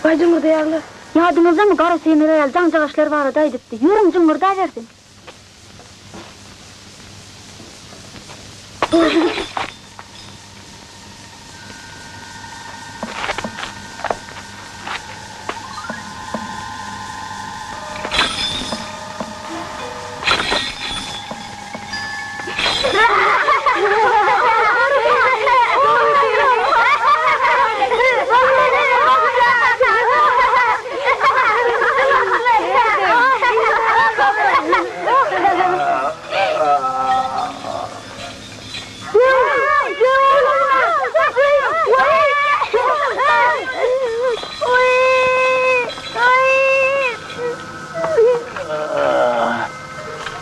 Waý jyňňyrdaýarlar. Ýadyňyzdamy Gara Seýmir aýal jaňjagaşlar barada aýdypdy. Ýörüň jyňňyrdabersin.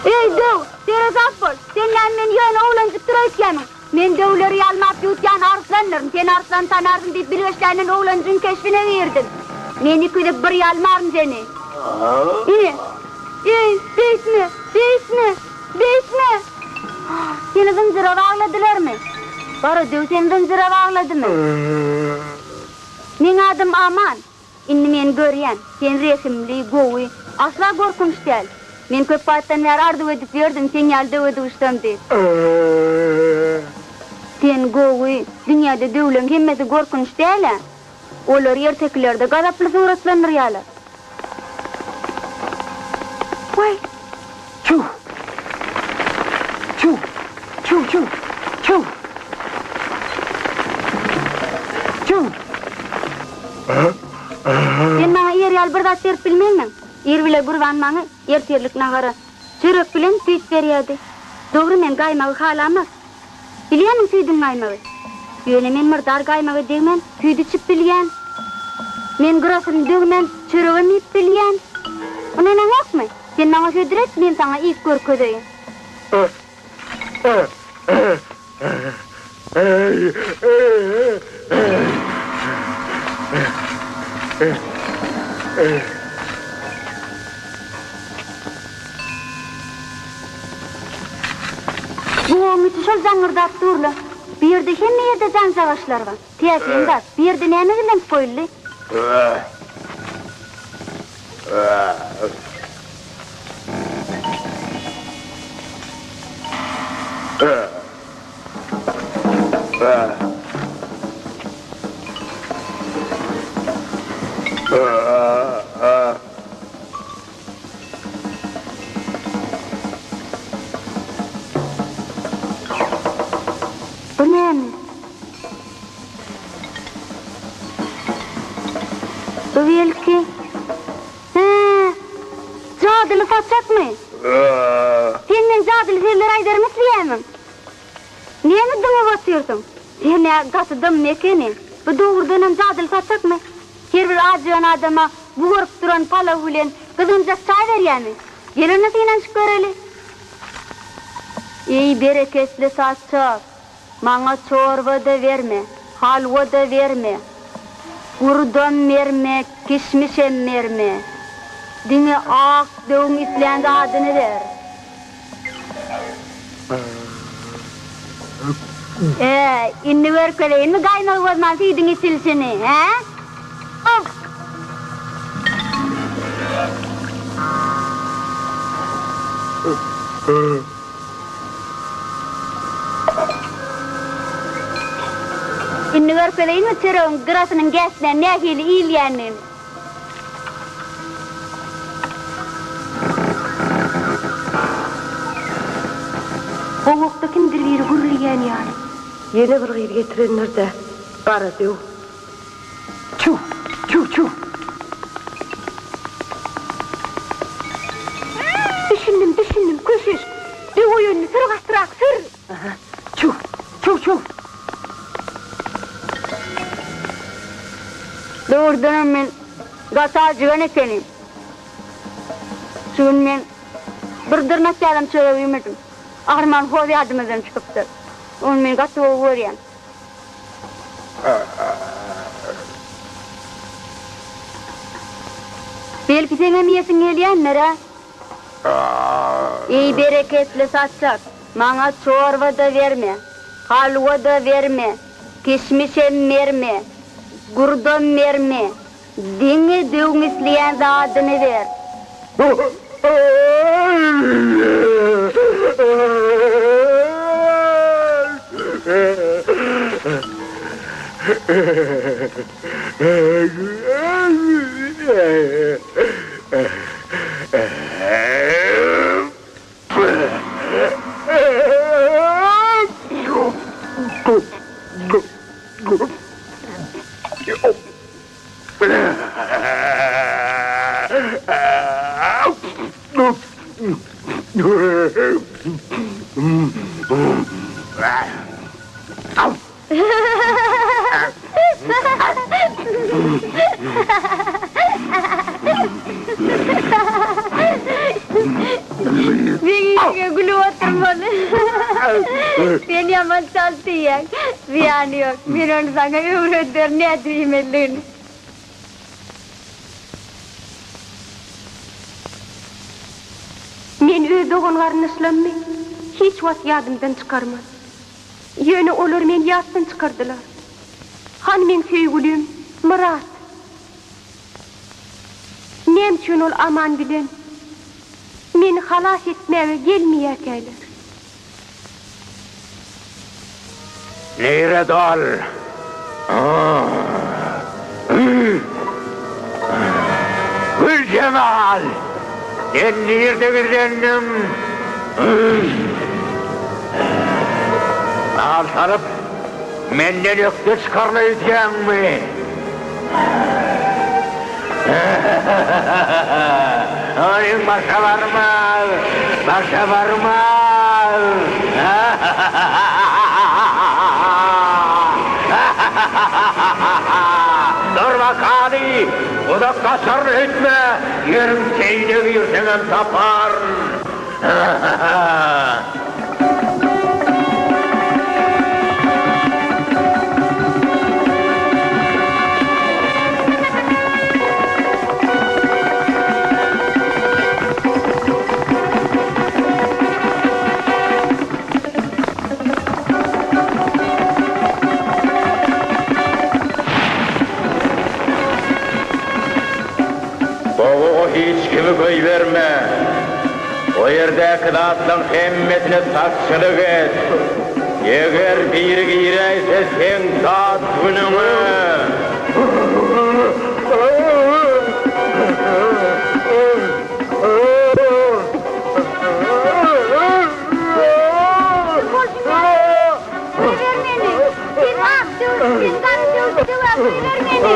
Eý, döw, seresap bol! Sen näme meni ýöne oglanjykdyr öýtýämiň? Men döwleri ýalmap ýuwtýan arslandyryn, sen arslany tanarsyň diýip bilgeşländen oglanjygyň keşbine girdim. Men iküzip bir ýalmaryn seni. Ine! Eý, beýtme, beýtme, beýtme! Seni zynjyra bagladylarmy? Gara döw seni zynjyra bagladymy? Meň adym Aman. Indi men görýän, sen rehimli, gowy, asla gorkunç däl. Men köp wagtdan bäri arzuw edip ýördüm, seň ýaly döwe duşsam diýip. Sen gowy, dünýäde döwleň hemmesi gorkunç däl-ä. Olary ertekilerde gazaply suratlandyrýarlar. Waý! Çüw! Çüw! Çüw, çüw! Çüw! Çüw! Sen maňa iýer ýaly bir zat berip bilmezmiň? Ir bile Gurban maňa ertirlik nahara çörek bilen süýt berýärdi. Dogry men gaýmagy halamok. Bilýärmiň süýdüň gaýmagy? Ýöne men myrdar gaýmaga degmän, süýt içip bilýän. Men gyrasyny döwmän, çöregem iýip bilýän. Ynanaňokmy? Sen maňa hödür et, men saňa iýip görkezeýin. Gowagyň içi şol jaňňyrdap dur-la. Bu ýerde hemme ýerde jaňjagaşlar bar. Täsin zat, bu ýerde näme gizlenip goýuldy? Bu näme? Bu belki... Hä, jadyly saçakmy? Sen meň jadyly sözler aýdarymy isleýärmiň? Näme dyňyp otyrsyň? Sen-ä gaty dymma ekeniň. Bu dogrudanam jadyly saçakmy? Her bir ajygan adama bugaryp duran palaw bilen gyzgynjak çaý berýärmi? Gel onda synanyşyp göreli. Eý, bereketli saçak! Maňa çorba-da berme, halwa-da berme, gurdam berme, kişmişem berme. Diňe ak döwüň islän zadyny ber. Ä, indi görkezeýinmi gaýmagy bozman süýdüň içilişini, hä? Uf! Indi görkezeýinmi çöregiň gyrasynyň gäçmän nähili iýilýändigini? Gowakda kimdir biri gürleýän ýaly. Ýene bir gyz getirendir-dä, gara döw. Çüw, çüw, çüw. Düşündim, düşündim, köşeş. Döw oýandy, sür gatyrak, sür! Aha, çüw, çüw, çüw. Dogrudanam men gaty ajygan ekenim. Şu gün men bir dyrnak ýalam çörek iýmedim. Arman hoz ýadymyzdan çykypdyr. Ony men gaty gowy görýän. Belki seňem iýesiň gelýändir-ä? Eý, bereketli saçak, maňa çorba-da berme, halwa-da berme, kişmişem berme, gurdam berme, diňe döwüň isleýän zadyny ber. Meň işiňe gülüp oturmaly. Sen ýaman çalt iýýäň. Zyýany ýok. Men ony saňa öwrederin nädip iýmelidigini. Men öz dogan-garyndaşlarymy hiç wagt ýadymdan çykarman. Ýöne olar meni ýatdan çykardylar. Hany meň söýgülim, Myrat? Näme üçin ol Aman bilen meni halas etmäge gelmeýärkäler? Nirede ol? Güljemal! Sen nirde gizlendiň? Al salyp, menden ökde çykaryn öýdýäňmi? Onuň başa barmaz, başa barmaz! bakaly! Uzak gaçaryn öýtme, ýeriň teýine girseňem taparyn! Gowaga hiç kimi goýberme. O ýerdäki zatlaň hemmesine sakçylyk et. Eger biri giräýse seň dat günüňe.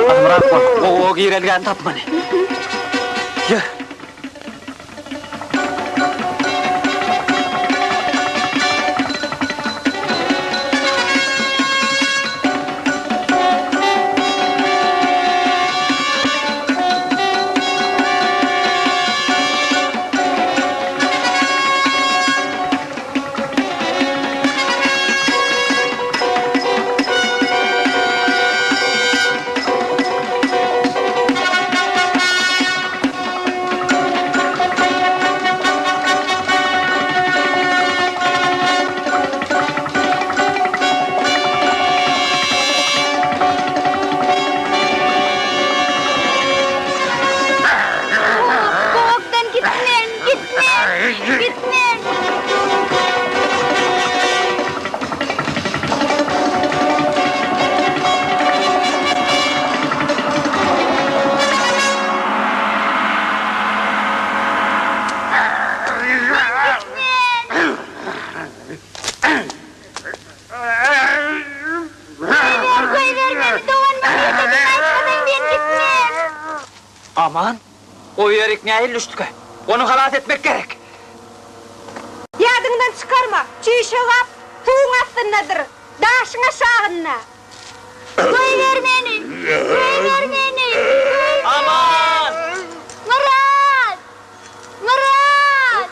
Azmyrak bol, gowaga girelgäni tapmaly. Ýör. Gowakdan gitmen, gitmen, gitmen. Goýber, goýber meni, doganymyň nirdedigini aýtmasaň men gitmen. Aman, o ýerik nähili düşdükä? Ony halas etmek gerek. Ýadyňdan çykarma, çüýşe gap suwuň astyndadyr, daşyň aşagynda. Goýber meni! Goýber meni! Goýber! Aman! Myrat! Myrat!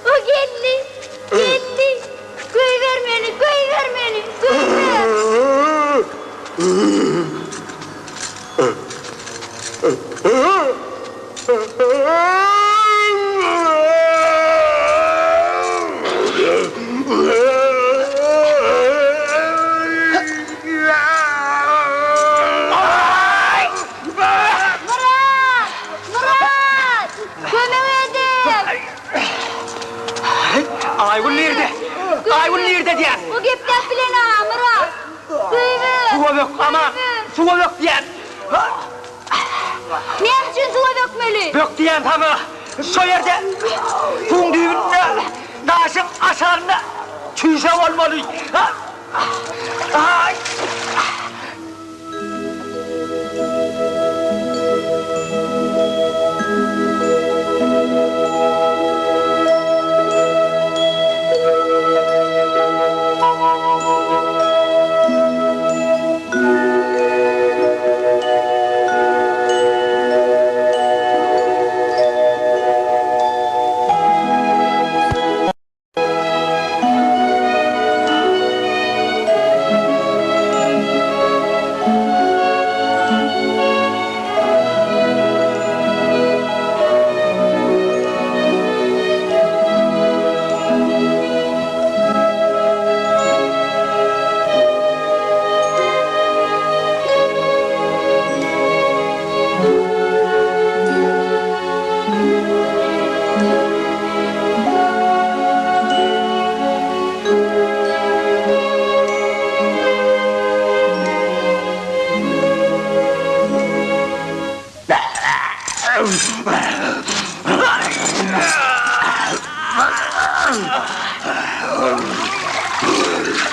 O geldi! Geldi! Goýber meni! Goýber meni! Goýber! Myrat! Myrat! Kömek ediň! Aýgül nirde? Aýgül nirde diýýän? Bu gepläp bilen-a, Myrat! Goýber! Suwa bök, aman! Suwa bök diýýän! Näme üçin suwa bökmeli? Bök diýýän saňa! Şo ýerde, suwuň düýbünde, daşyň aşagynda çüýşe bolmaly! Aý!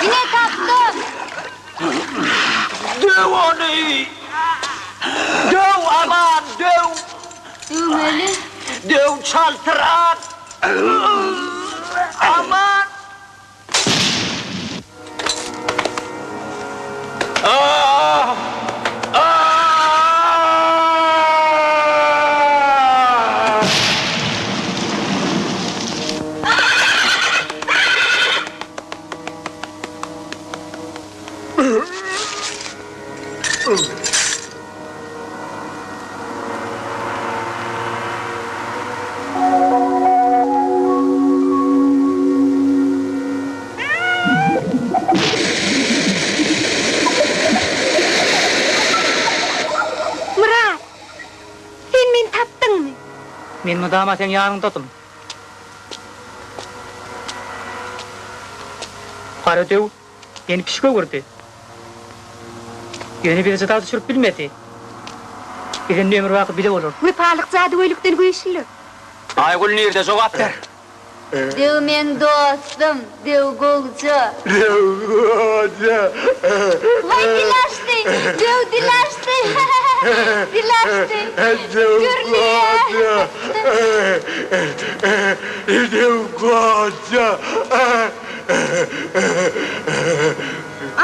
Ine tapdym! Döw ony! Döw aman, döw! Döwmeli. Döw çaltrak! Aman! Ah! Ah! Men mydama seň ýanyňdadym. Gara döw meni pişik öwürdi. Ýöne bizi jyda düşürip bilmedi. Biz indi ömürbaky bile bolarys. Wepalyk jadygöýlükden güýçlüdir. Aýgül nirde jogap ber. Döw meň dostum, döw gowja. Döw goja. Waý dil açdy, döw dil açdy. Dil açdy. Döw Gürleýär. goja. Döw goja.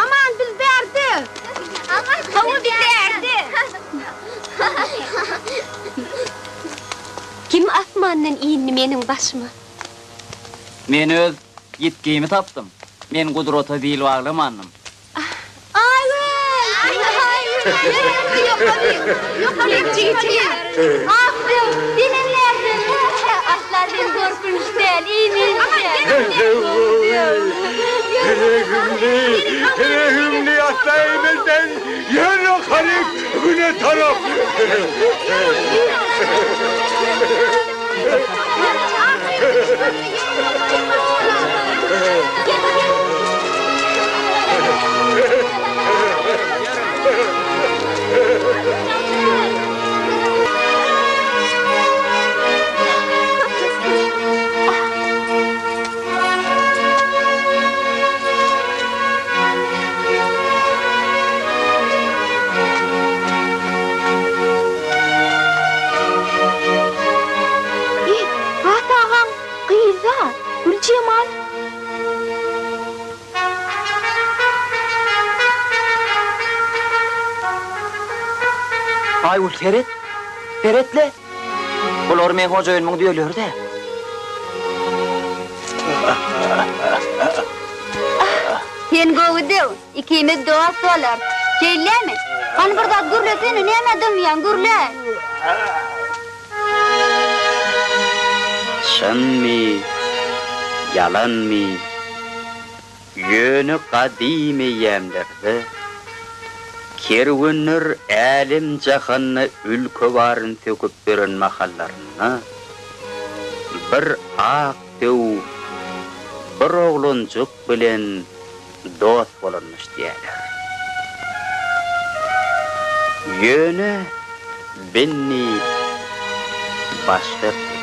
Aman biz bärde. Hawa biz bärde. Kim asmandan indi meniň başyma? Men öz ýitgimi tapdym. Men gudrata bil baglamandym. Aýgül! Aýgül! Ýok, jigijigim. Ak döw, senem närden? Asla sen gorkunç däl, iýmeli däl. Rehimli, rehimli asla iýmezden Ýör ýokaryk, güne tarap! Eý, Bat agaň gyzy-a, Güljemal. Aýgül seret, seret-le! Bular meň hojaýynymyň düýeleri-dä. Sen gowy döw, ikimiz dost bolarys. Şeýlemi? Hany bir zat gürlesene, nämä dymýaň, gürle! Çynmy, ýalanmy, ýöne gadym eýýämlerde kerwenler älem-jahanda ülke baryny söküp ýören mahallarynda bir ak döw bir oglanjyk bilen dost bolanmyş diýýärler. Ýöne Binni başga.